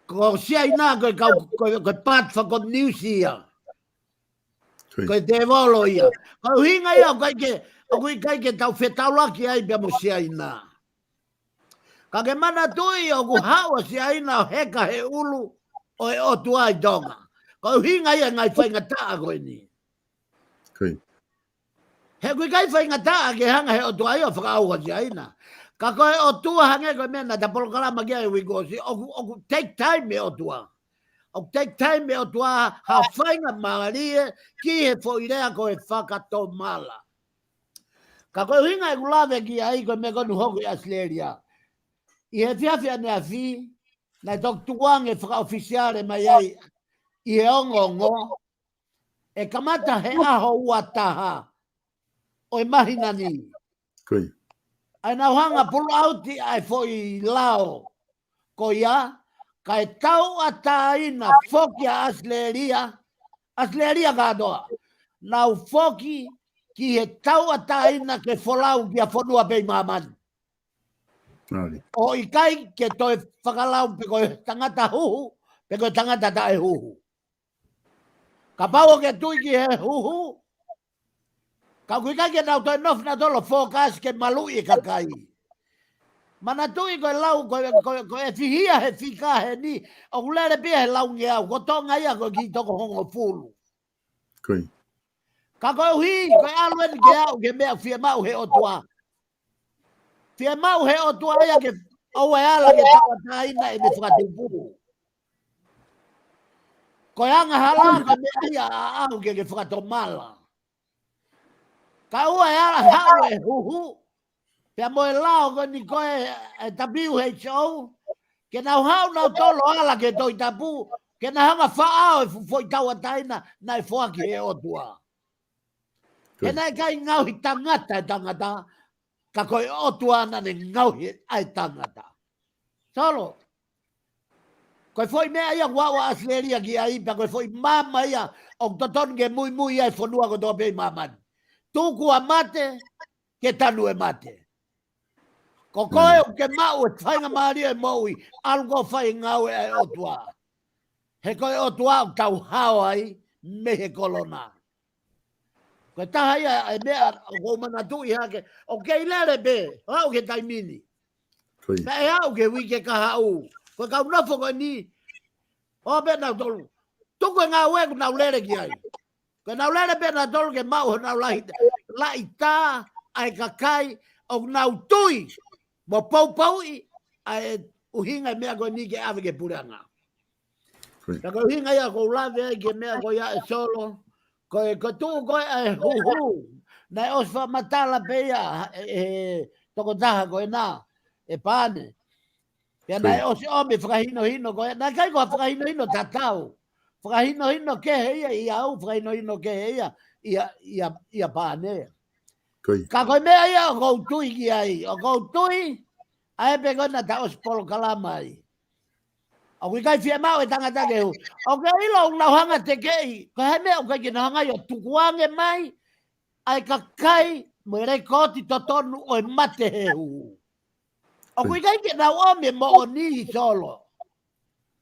Ko Siaina ko e kau, ko e, ko e part fakakominiusi ia. Ko ia. Ko e tēvolo ia. Ko e ʻuhinga ia ʻoku ʻikai ke, ʻoku ʻikai ke tau fetaulaki ai pea mo Siaina. Ka ke manatuʻi ʻoku haʻu ʻa Siaina ʻo heka he ʻulu ʻo e ʻOtua ʻi Tonga. Ko e ʻuhinga ia e ngaahi faingataʻa ko eni. Ko ia. He ʻoku ʻikai faingataʻa ke hanga he ʻOtua ia ʻo fakaʻauha ʻa Siaina. Ka ko e ʻOtua, hangē ko e meʻa naʻa ta polokalama ki ai he uike kuo ʻosi, ʻoku, ʻoku take time e ʻOtua. ʻOku take time e ʻOtua ha faingamālie ki he foʻi lea ko e fakatomala. Ka ko e ʻuhinga ʻeku lave ki ai ko e meʻa ko eni ʻoku hoko ʻi ʻAositelēlia. ʻI he efiafi ʻaneafi, naʻe toki tukuange fakaʻofisiale mai ai ʻi he ongoongo, ʻe kamata he ʻaho ua taha ʻo e māhina ni. Ko ia. ʻA ʻenau hanga pulauti ʻa e foʻi lao ko ia, kae tauʻatāina foki ʻa ʻAositelēlia, ʻAositelēlia kātoa. Nau foki ki he tauʻatāina ke folau ki ha fonua pē ʻi māmani. Mālie. ʻO ʻikai ke toe fakalau pe ko e tangata huhu, pe ko e tangata taʻehuhu. Kapau ʻoku ke tui ki he huhu, ka ʻoku ʻikai ke nau toe nofo nautolu ʻo focus ke maluʻi e kakai. Manatuʻi ko e lau, ko, ko, ko e fihia he fika heni, ʻoku lele pē ia he laungeau, ko Tonga ia ko e kiʻi toko hongofulu. Ko ia. Ka koeʻuhi, ko e ʻalu eni ke aʻu ki he meʻa fiemaʻu he ʻOtua. Fiemaʻu he ʻOtua ia ke ʻoua ʻe ala ke tauʻatāina ʻene fakatupu. Ko e angahala ko e meʻa ia ʻaʻau ke ke fakatomala. Ka ʻoua ʻe ala haʻu e huhu, pea mo e lao ko eni ko e, e W H O, ke nau haʻu nautolu ʻo ala ki he Tohi Tapu, ke nau hanga ʻo faʻao e fu-, foʻi tauʻatāina naʻe foaki he ʻOtua. He naʻe ʻikai ngaohi tangata e tangata, ka ko e ʻOtua naʻa ne ngaohi ʻa e tangata. Solo. Ko e foʻi meʻa ia ʻoku aʻu ʻa ʻAositelēlia ki ai, pea ko e foʻi maama ia ʻoku totonu ke muimui ai e fonua kotoa pē ʻi māmani. Tuku ʻa mate, ke tanu e mate. Ko koe ʻoku ke maʻu e faingamālie e moʻui, ʻalu koe ʻo fai e ngāue ʻa e ʻOtua. He ko e ʻOtua ʻoku tau hao ai mei he kolona. Ko e taha ia e meʻa ʻoku ou manatuʻi hake, ʻoku kei lele pē, ʻo aʻu ki he taimi ni. Ko ia. Naʻe aʻu ki he uike kahaʻu. Ko e kau nofo ko eni, ō pē nautolu. Tuku e ngāue ʻoku nau lele ki ai. Ko ʻenau lele pē nautolu ke maʻu honau laʻi, laʻitā ʻa e kakai ʻoku nau tui mo poupouʻi ʻa e ʻuhinga e meʻa ko eni ke ʻave ki he puleʻanga. Ko ia. Ka ko e ʻuhinga ia ʻoku ou lave ai ki he meʻa ko ia ʻe Solo. Ko e, ko e tuʻu ko ē ʻa e huhu. Naʻe ʻosi fakamatala pē ia ʻe, ʻe he tokotaha ko ena, ʻe Pane. Pea naʻe ʻosi ʻomi e fakahinohino ko ē. Naʻe ʻikai ko ha fakahinohino tatau. Fakahinohino kehe ia ʻia au, fakahinohino kehe ia ʻia, ʻia, ʻia Pane. Ko ia. Ka ko e meʻa ia ʻoku ou tui ki ai, ʻoku ou tui, ʻa e pē ko ē naʻa ta ʻosi polokalama ai. ʻOku ʻikai fiemaʻu e tangata ke huhu. ʻOku ke ʻilo ʻoku nau hanga tekeʻi, ko e hā e meʻa ʻoku ʻikai ke nau hanga ai ʻo tukuange mai ʻa e kakai mo e lekooti totonu ʻo e mate he huhu. ʻOku ʻikai ke nau ʻomi e moʻoni, Solo.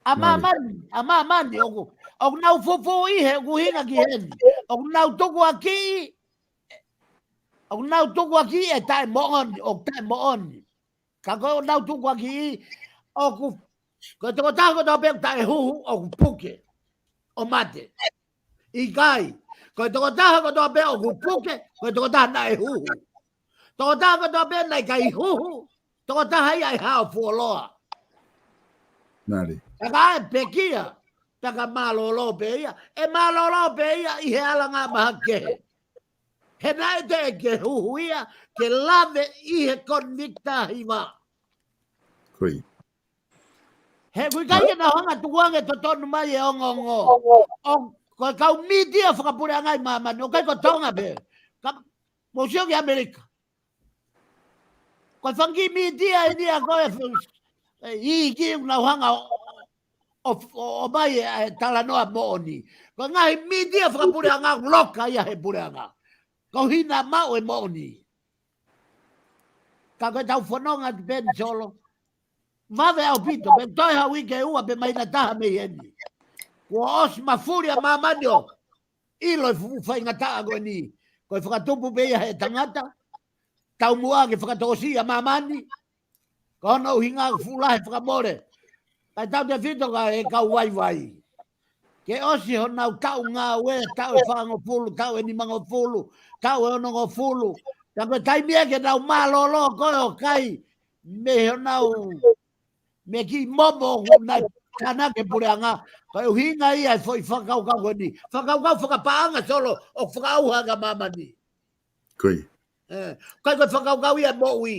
ʻA māmani, ʻa māmani, ʻoku, ʻoku nau fufuuʻi he ʻoku hinga ki heni. ʻOku nau tukuakiʻi ʻOku nau tukuakiʻi e taʻemoʻoni, ʻoku taʻemoʻoni. Ka ko ʻenau tukuakiʻi, ʻoku, ko e tokotaha kotoa pē ʻoku taʻehuhu, ʻoku puke, ʻo mate. ʻIkai, ko e tokotaha kotoa pē ʻoku puke, ko e tokotaha naʻe huhu. Tokotaha kotoa pē naʻe ʻikai huhu, tokotaha ia ʻe hao fuoloa. Mālie. Ka ʻe pekia, pea ka mālōlō pē ia, ʻe mālōlō pē ia ʻi he alanga mahaki kehe. He naʻe teʻeki ke huhu ia, ke lave ʻi he convict ʻa hiva. Ko ia. He ʻoku ʻikai ke nau hanga tukuange totonu mai e ongoongo. ʻO, ko e kau mītia fakapuleʻanga ʻi māmani, ʻoku ʻikai ko Tonga pē. Ka, mou sio ki ʻAmelika. Ko e fanga kiʻi mītia eni ia ko e, e, ʻi ki ʻoku nau hanga ʻo, ʻo, ʻo, ʻomai e, e talanoa moʻoni. Ko e ngaahi mītia fakapuleʻanga ʻoku loka ia he puleʻanga. Ko hina maʻu e moʻoni. Ka ko e tau fononga atu pē ni Solo. Vave ʻaupito, pea toe ha uike ʻe ua pe māhina ʻe taha mei heni. Kuo ʻosi mafuli ʻa māmani ʻo ʻilo e fuʻu faingataʻa ko eni. Ko e fakatupu pē ia he tangata. Taumuʻa ke fakatokosiʻi ʻa māmani. Ko hono ʻuhinga ʻoku fuʻu lahi e fakamole. Kae tautefito ki he kau vaivai. Ke ʻosi honau taʻu ngāue, taʻu ʻe fāngofulu, taʻu ʻe nimangofulu, taʻu ʻe onongofulu. Ka ko e taimi ia ke nau mālōlō ko ē ʻo kai mei honau, mei he kiʻi momo ʻoku nau tānaki e puleʻanga. Ko e ʻuhinga ia e foʻi fakakaukau ko eni. Fakakaukau fakapaʻanga Solo ʻoku fakaʻauha ki māmani. Ko ia. ʻE, ʻikai ko e fakakaukau ia moʻui.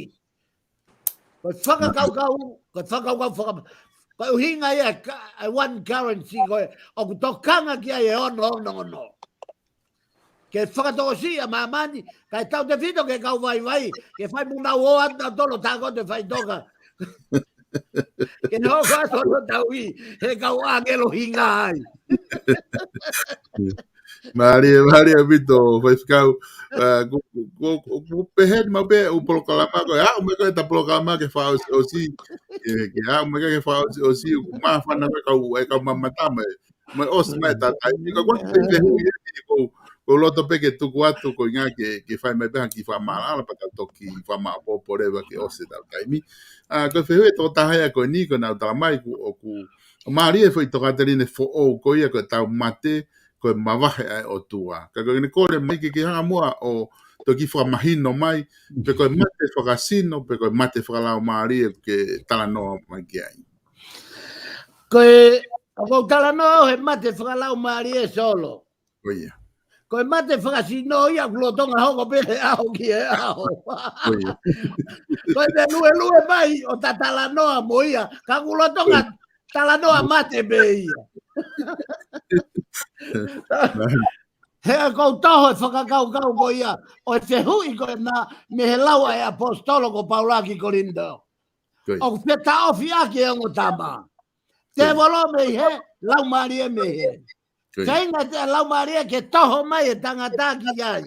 Ko e fakakaukau, ko e fakakaukau faka-, ko e ʻuhinga ia e ka-, e one currency ko ē, ʻoku tokanga ki ai e ono, ono, ono. Ke fakatokosiʻi ʻa māmani, kae tautefito ki he kau vaivai, ke fai mo nau ō atu nautolu ʻo tākoto e faʻitoka. Ke hoko atu hono tauhi, he kau ʻāngelo hinga ai. Mālie, mālie ʻaupito, Faifekau. ʻA, ko, ko, ko, ko pehē ni mau pē ʻū polokalama ko ē, ʻa, ʻoku ʻikai ko e ta polokalama ke fakaʻosiʻosi, ke, ke, ʻa, ʻoku ʻikai ke fakaʻosiʻosi, ʻoku māfana ko e kau, e kau mamata mai. Mai ʻosi mai ta taimi, ka ko e te te hui e, ko, ko loto pē ke tuku atu, ko e ʻuhinga ke, ke fai mai pē ha kiʻi fakamaʻalaʻala, pea tau toki fakamaʻopoʻopo leva ke ʻosi e tau taimi. ʻA, ko e fehuʻi ʻe toko taha ia ko eni, ko ʻenau tala mai, ʻoku, ʻoku, ʻo mālie e foʻi tokāteline foʻou, ko ia ko e tau mate, ko e mavahe ʻa e ʻOtua. Ka ko ʻene kole mai ke ke hanga muʻa ʻo toki fakamahino mai, pe ko e mate fakasino, pe ko e mate fakalaumālie ke talanoa mai ki ai. Ko e, ʻoku ou talanoa he mate fakalaumālie Solo. Ko ia. Ko e mate fakasino ia ʻoku lolotonga hoko pē he ʻaho ki he ʻaho. Ko ia. Ko e te luelue mai ʻo ta talanoa mo ia, ka ʻoku lolotonga talanoa mate pē ia. He ʻoku ou toho e fakakaukau ko ia, ʻo e fehuʻi ko ena mei he lau ʻa e ʻaposetolo ko Paula ki Kolinitō. Ko ia. ʻOku fetaʻofi ʻaki e ongo tama. Tēvolo mei hē, laumālie mei hē. Ko ia. Feinga e laumālie ke toho mai e tangata ki ai.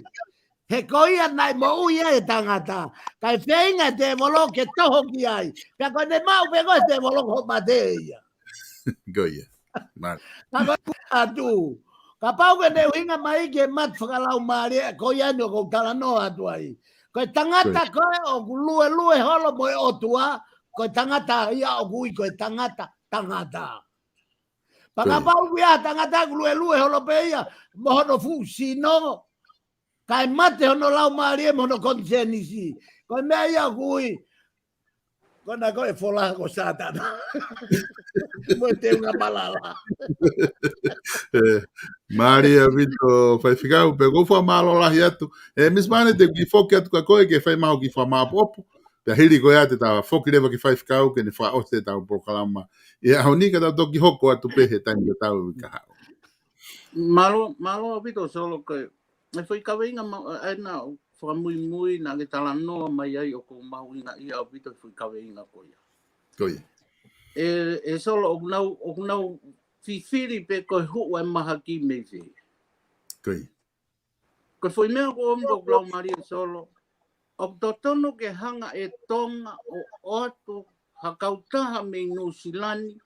He ko ia naʻe moʻui ai e tangata. Kae feinga e tēvolo ke toho ki ai. Pea ko ʻene maʻu pē ko e tēvolo ko e mate ia. Ko ia. Mālie. Ka ko e atu. Kapau ke ne ʻuhinga mai ke mate fakalaumālie, ko ia eni ʻoku ou talanoa atu ai. Ko e tangata ko ē ʻoku luelue holo mo e ʻOtua, ko e tangata ia ʻoku ui ko e tangata, tangata. Pea kapau ia tangata ʻoku luelue holo pē ia, mo hono fuʻu sino, kae mate hono laumālie mo hono konisēnisi. Ko e meʻa ia ʻoku ui, ko ena ko e fola ko Sātana. Mo e teunga malala. ʻE, mālie ʻaupito Faifekau, pea ʻoku ou fakamālō lahi atu. ʻE, Miss Mane, te u kiʻi foki atu kia koe ke fai mai hoʻo kiʻi fakamaʻopoʻopo. Pea hili ko ia te ta foki leva ki Faifekau ke ne fakaʻosi e tau polokalama. ʻI he ʻaho ni ka tau toki hoko atu pē he taimi ka tau i ka hao. Mālō, mālō ʻaupito Solo ko e. E foʻi kaveinga ma-, ʻa ena fakamuimui naʻa ke talanoa mai ai ʻoku ou mahuʻingaʻia ʻaupito e foʻi kaveinga ko ia. Ko ia. ʻE, ʻe Solo ʻoku nau, ʻoku nau fifili pē ko e huʻu e mahaki mei fē. Ko ia. Ko e foʻi meʻa ʻoku ʻomi ʻoku laumālie Solo. ʻOku totonu ke hanga ʻe Tonga ʻo ʻoatu ha kautaha mei Nuʻusila ni,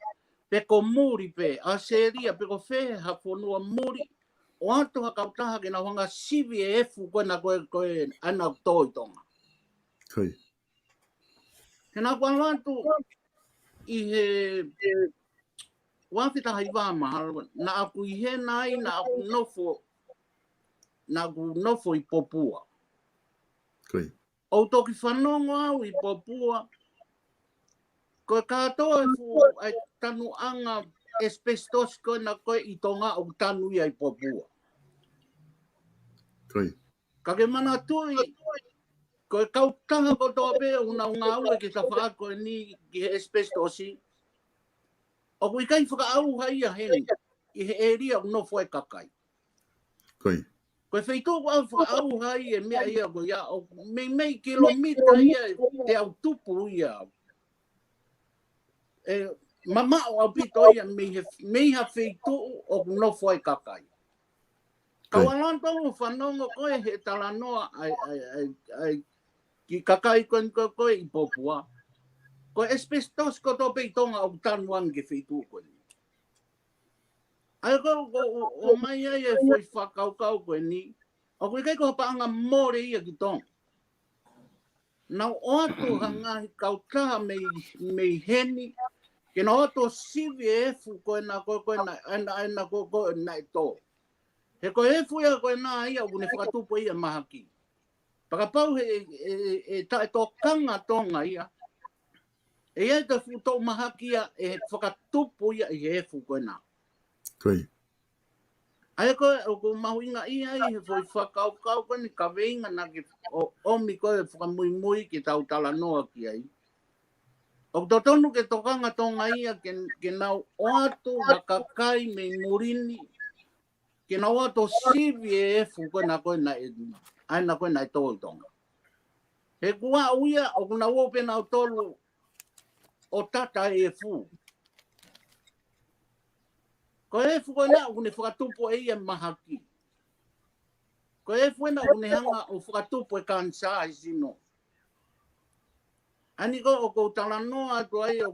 pe ko muli pē, ʻAositelēlia, pe ko fē ha fonua muli, ʻoatu ha kautaha ke nau hanga sivi e efu ko ena ko e, ko e ʻaʻana ʻoku tō ʻi Tonga. Ko ia. He naʻa ku ʻalu atu ʻi he uaafe taha hiva mahalo, naʻa ku ʻi hena ai, naʻa ku nofo, naʻa ku nofo ʻi Popua. Ko ia. ʻOku toki fanongo au ʻi Popua, ko e kātoa e fuʻu ʻa e tanuʻanga asbestos ko ena ko e ʻi Tonga ʻoku tanu ia ʻi Popua. Ko ia. Ka ke manatuʻi, ko e kautaha kotoa pē ʻoku nau ngāue ki he tafaʻaki ko eni ki he asbestos, ʻoku ʻikai fakaʻauha ia heni, ʻi he ʻēlia ʻoku nofo ai e kakai. Ko ia. Ko e feituʻu ʻoku ʻikai fakaʻauha ai e meʻa ia ko ia, ʻoku meimei kilomita ia ʻe teau tupu ia. ʻE mamaʻo ʻaupito ia mei he, mei ha feituʻu ʻoku nofo ai e kakai. Ka Ko ia. ʻOku ou ʻalu atu ʻo fanongo ko e he talanoa ʻa e, ʻa e, ʻa e, ʻa e kiʻi kakai ko eni ko e, ko e ʻi Popua. Ko e asbestos kotoa pē ʻi Tonga ʻoku tanu ange ki he feituʻu ko eni. ʻA ia ko, ko, ʻo, ʻomai ai e foʻi fakakaukau ko eni, ʻoku ʻikai ko ha paʻanga mole ia ki Tonga. Nau ʻoatu ha ngaahi kautaha mei, mei heni, ke nau ʻoatu ʻo sivi e efu ko ena ko, ko ena, ena, ena ko, ko ena ʻe tō. He ko e efu ia ko ena ia ʻoku ne fakatupu ia mahaki. Pea kapau he, ʻe, ʻe, ʻe taʻetokanga Tonga ia, ʻe ʻi ai e fuʻu toʻu mahaki ia ʻe fakatupu ia ʻi he efu ko ena. Ko ia. ʻA ia ko e, ʻoku mahuʻinga ia ʻi he foʻi fakakaukau ko eni kaveinga naʻa ke ʻo, ʻomi ko e fakamuimui ke tau talanoa ki ai. ʻOku totonu ke tokanga Tonga ia ke, ke nau ʻoatu ha kakai mei muli ni, ke nau ʻoatu ʻo sivi e efu ko ena ko ena ʻe, ʻaʻana ko ena ʻe tō ʻi Tonga. He kuo aʻu ia, ʻoku nau ō pē nautolu ʻo tata e efu. Ko e efu ko ena ʻoku ne fakatupu ʻe ia mahaki. Ko e efu ena ʻoku ne hanga ʻo fakatupu e kanisā ʻi sino. ʻAni ko ʻoku ou talanoa atu ai ʻo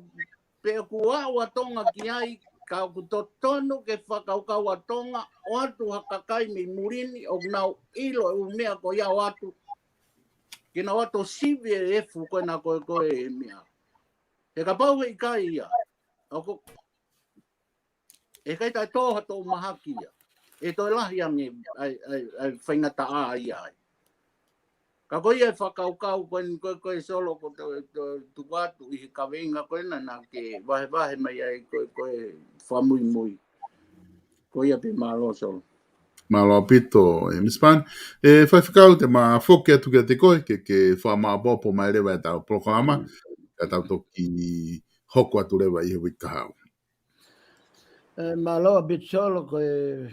pe ʻoku aʻu ʻa Tonga ki ai, ka ʻoku totonu ke fakakaukau ʻa Tonga, ʻoatu ha kakai mei muli ni, ʻoku nau ʻilo e ʻū meʻa ko ia ʻoatu. Ke nau ʻoatu ʻo sivi e efu ko ena ko e, ko e meʻa. He kapau he ʻikai ia, ʻoku, ʻe ʻikai taʻetō ha toʻu mahaki ia. ʻE toe lahi ange ʻa e, ʻa e, ʻa e faingataʻa ia ai. Ka ko ia e fakakaukau ko eni ko e, ko e Solo ko e, ko e tuku atu ʻi he kaveinga ko ena naʻa ke vahevahe mai ai ko e, ko e fakamuimui. Ko ia pē, mālō Solo. Mālō ʻaupito, ē, Misa Pani. ʻE, Faifekau, te ma foki atu kiate koe, ke, ke fakamaʻopoʻopo mai leva ʻetau polokalama, ka tau toki hoko atu leva ʻi he uike kahaʻu. ʻE, mālō ʻaupito Solo, ko e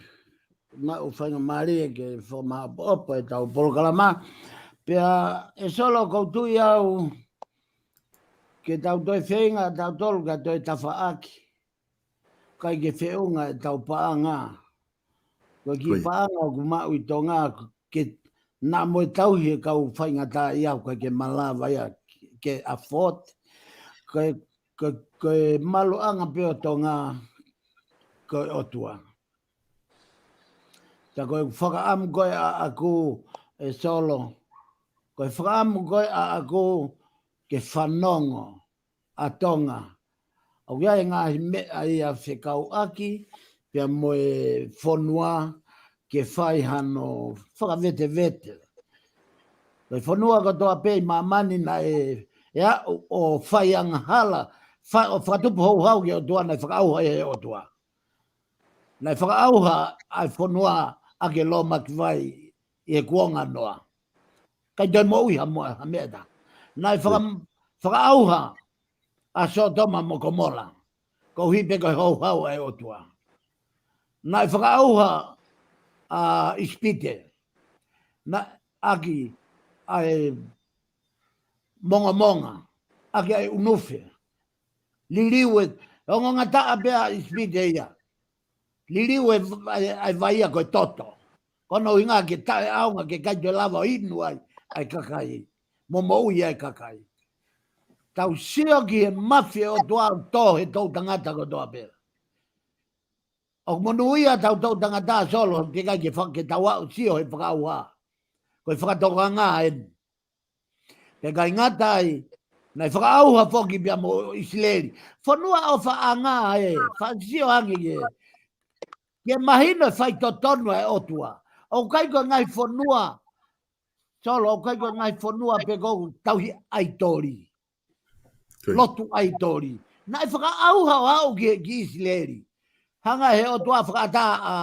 maʻu faingamālie ke fakamaʻopoʻopo ʻetau polokalama. Pea, ē Solo, ʻoku ou tui au ke tau toe feinga, tautolu ka toe tafaʻaki. ʻIkai ke feʻunga ʻetau paʻanga. Ko e kiʻi Ko ia. paʻanga ʻoku maʻu ʻi Tonga, ke naʻa mo e tauhi e kau faingataʻaʻia, ʻoku ʻikai ke malava ia ke afford. Ko e, ko e, ko e maluʻanga pē ʻo Tonga, ko e ʻOtua. Pea ko e fakaʻamu ko ē ʻaʻaku, ē Solo. Ko e fakaʻamu ko ē ʻaʻaku ke fanongo ʻa Tonga. ʻOku ʻi ai e ngaahi meʻa ia fekauʻaki, pea mo e fonua ke fai hano fakavetevete. Ko e fonua kotoa pē ʻi māmani naʻe, ʻe aʻu ʻo fai angahala, fa-, ʻo fakatupu houhau ki he ʻOtua naʻe fakaʻauha ʻe he ʻOtua. Naʻe fakaʻauha ʻa e fonua ʻaki e lōmaki vai ʻi he kuonga ʻo Noa. ʻIkai toe moʻui ha mo-, ha meʻa ʻe taha. Naʻe faka-, fakaʻauha ʻa Sōtoma mo Komola. Koeʻuhi pē ko e houhau ʻa e ʻOtua. Naʻe fakaʻauha ʻa ʻIsipite. Naʻe ʻaki ʻa e mongomonga, ʻaki ʻa e ʻunufe. Liliu e, ongongataʻa pē ʻa ʻIsipite ia. Liliu e, ʻa e, ʻa e vai ia ko e toto. Ko hono ʻuhinga ke taʻeʻaonga ke ʻikai toe lava ʻo inu ai ʻa e kakai. Mo moʻui ai e kakai. Tau sio ki he mafi ʻo e ʻOtua ʻoku tō he toʻutangata kotoa pē. ʻOku monūʻia ʻa tautolu tangata Solo, teʻeki ai ke fa-, ke tau aʻu ʻo sio he fakaʻauha. Ko e fakatokanga eni. Pea ʻikai ngata ai, naʻe fakaʻauha foki pea mo ʻIsileli. Fonua ʻofaʻanga ē, faʻa sio ange ki he, ki he mahino e faitotonu ʻa e ʻOtua. ʻOku ʻikai ko e ngaahi fonua, Solo, ʻoku ʻikai ko e ngaahi fonua pē ko ē ʻoku tauhi ʻaitoli. Lotu ʻaitoli. Naʻe fakaʻauha ʻo aʻu ki, ki ʻIsileli. Hanga he ʻOtua ʻo fakaʻatā ʻa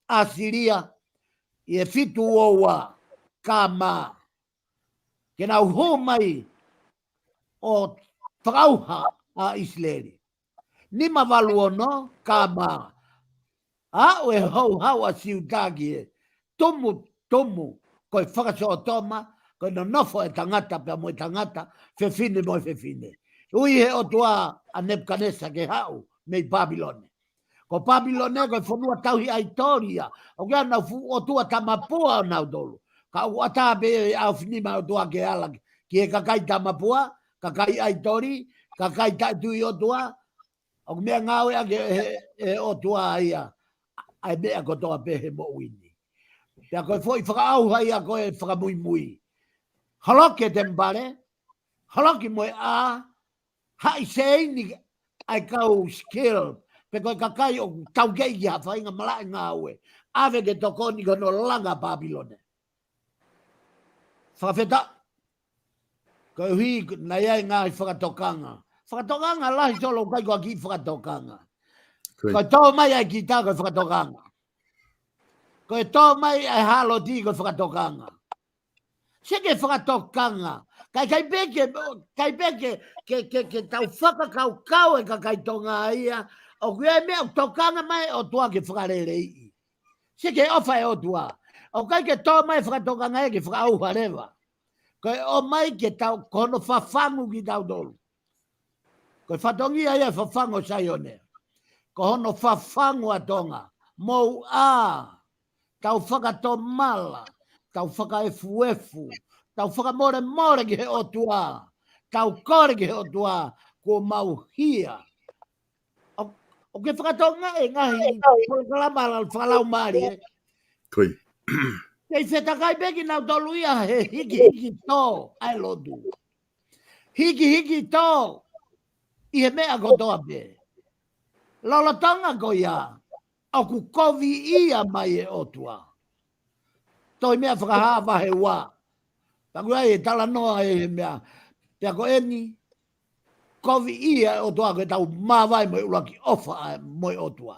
ʻAsilia ʻi he fitu ua ua, K.M. Ke nau hū mai ʻo fakaʻauha ʻa ʻIsileli. Nima valu ono, K.M. Aʻu e houhau ʻa Siuta ki he tumu, tumu, ko e fakasōtoma, ko e nonofo e tangata pea mo e tangata, fefine mo e fefine. Ui he ʻOtua ʻa Nepukanesa ke haʻu mei Papilone. Ko Papilone ko e fonua tauhi ʻaitoli ia. ʻOku ʻi ai ʻenau fuʻu ʻotua tamapua ʻonautolu. Ka ʻoku ʻatā pē ʻe he ʻaofinima ʻo e ʻOtua ke ala ki he kakai tamapua, kakai ʻaitoli, kakai taʻetui ʻOtua, ʻoku meʻangāueʻaki ʻe he, ʻe he ʻOtua ia ʻa e meʻa kotoa pē he moʻui ni. Pea ko e foʻi fakaʻauha ia ko e fakamuimui. Holoki e temipale, holoki mo e ʻā, haʻi seini ʻa e kau skill, pe ko e kakai ʻoku taukei ki ha faʻahinga malaʻe ngāue. ʻAve ke tokoni ki hono langa Papilone. Fakafetaʻi. Koeʻuhi naʻe ʻi ai e ngaahi fakatokanga. Fakatokanga lahi Solo, ʻikai ko ha kiʻi fakatokanga. Ko e tō mai ʻa e kita ko e fakatokanga. Ko e tō mai ʻa e hāloti ko e fakatokanga. Sio ki he fakatokanga. ʻIkai, ʻikai pē ke, ʻikai pē ke, ke, ke, ke tau fakakaukau e kakai Tonga ia. ʻOku ʻi ai e meʻa ʻoku tokanga mai e ʻOtua ke fakaleleiʻi. Sio ki he ʻofa ʻa e ʻOtua. ʻOku ʻikai ke tō mai e fakatokanga ia ke fakaʻauha leva. Ko e ʻomai ke tau, ko hono fafangu kitautolu. Ko e fatongia ia e fafangu ʻo Saione. Ko hono fafangu ʻa Tonga. Mou ʻā, tau fakatomala, tau fakaefuefu, tau fakamolemole ki he ʻOtua, tau kole ki he ʻOtua, kuo mau hia. ʻO, ʻoku ke fakatokangaʻi e ngaahi polokalama fakalaumālie ē. Kei fetakai pē kinautolu ia he hikihiki tō ʻa e lotu. Hikihiki tō ʻi he meʻa kotoa pē. Lolotonga ko ia, ʻoku koviʻia mai e ʻOtua. Tohi Meʻa Fakahā vahe ua. Pea ʻoku ʻi ai e talanoa ʻi he meʻa. Pea ko eni, koviʻia e ʻOtua ke tau māvae mo e ʻuluaki ʻofa ʻa e, mo e ʻOtua.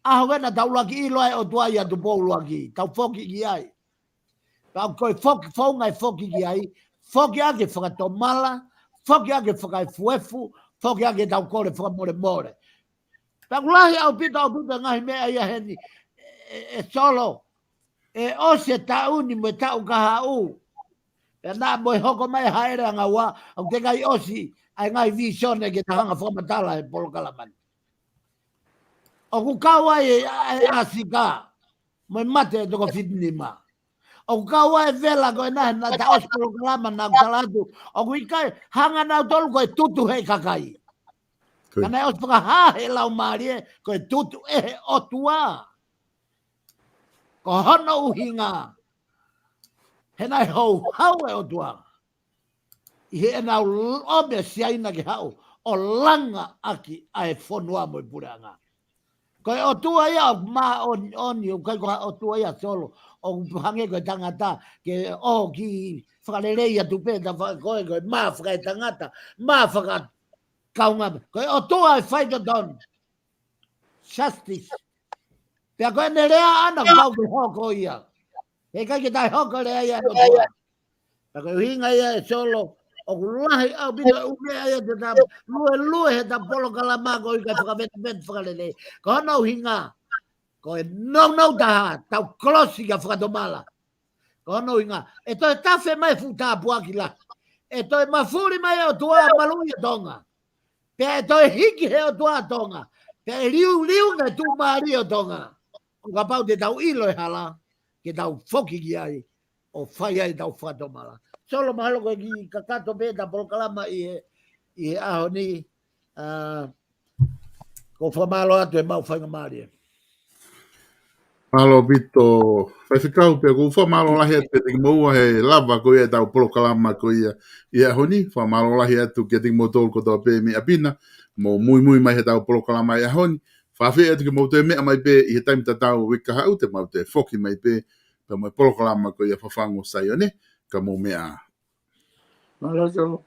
ʻAho ko ē naʻa tau ʻuluaki ʻilo ai e ʻOtua ʻi ʻAtupou ʻuluaki, tau foki ki ai. Pea ko e foki, founga e foki ki ai, foki ʻaki e fakatomala, foki ʻaki e fakaefuefu, foki ʻaki e tau kole fakamolemole. Pea ʻoku lahi ʻaupito, ʻaupito e ngaahi meʻa ia heni, ʻe, ʻe, ʻe Solo, ʻe ʻosi e taʻu ni mo e taʻu kahaʻu. Pea naʻa mo e hoko mai e hāʻele ʻanga ua, ʻoku teʻeki ai ʻosi ʻa e ngaahi vīsone ke ta hanga fakamatala he polokalama ni. ʻOku kau ai e, e, ʻa Sika, mo e mate e toko fitu nima. ʻOku kau ai e vela ko ena he naʻa ta ʻosi polokalama naʻa ku tala atu. ʻOku ʻikai, hanga nautolu ko e tutu he kakai. Ka naʻe ʻosi fakahā he Laumālie, ko e tutu ʻe he ʻOtua. Ko hono ʻuhinga, he naʻe houhau e ʻOtua ʻi heʻenau ʻomi ʻa Siaina ke haʻu ʻo langa ʻaki ʻa e fonua mo e puleʻanga. Ko e ʻOtua ia ʻoku māʻoniʻoni, ʻoku ʻikai ko ha ʻOtua ia Solo, ʻoku hangē ko e tangata, ke ō ki fakalelei atu pē, ta fa-, ko e, ko e mā fakaetangata, mā fakakaungāmeʻa. Ko e ʻOtua e faitotonu. Justice. Pea ko ʻene lea ʻana ʻoku pau ke hoko ia. He ʻikai ke taʻehoko e lea ia ʻa e ʻOtua. Pea ko e ʻuhinga ia ʻe Solo, ʻoku lahi ʻaupito e ʻū meʻa ia te ta luelue he ta polokalama ko e ʻikai fakaveteveteʻi fakalelei. Ko hono ʻuhinga, ko e nounou taha, tau kolosi ka fakatomala. Ko hono ʻuhinga, ʻe toe tafe mai e fuʻu tāpuaki lahi. ʻE toe mafuli mai e ʻOtua ʻo maluʻi ʻa Tonga. Pea ʻe toe hiki he ʻOtua ʻa Tonga. Pea ʻe liuliu ngaahi tuʻumālie ʻo Tonga. ʻO kapau te tau ʻilo e hala, ke tau foki ki ai, ʻo fai ai ʻetau fakatomala. Solo, mahalo ko e kiʻi kakato pē ʻeta polokalama ʻi he, ʻi he ʻaho ni, ʻa, ʻoku ou fakamālō atu he maʻu faingamālie. Mālō ʻaupito, faifekau, pea ʻoku ou fakamālō lahi atu kiate kimoua he lava ko ia ʻetau polokalama ko ia ʻi he ʻaho ni. Fakamālō lahi atu kiate kimoutolu kotoa pē mei ʻapi na, mou muimui mai heʻetau polokalama ʻi he ʻaho ni. Fakaafeʻi atu ke mou toe meʻa mai pē ʻi he taimi tatau uike kahaʻu, te mou toe foki mai pē, pea mo e polokalama ko ia Fafangu ʻo Saione, ka mou meʻa. Mālō Solo.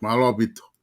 Mālō ʻaupito.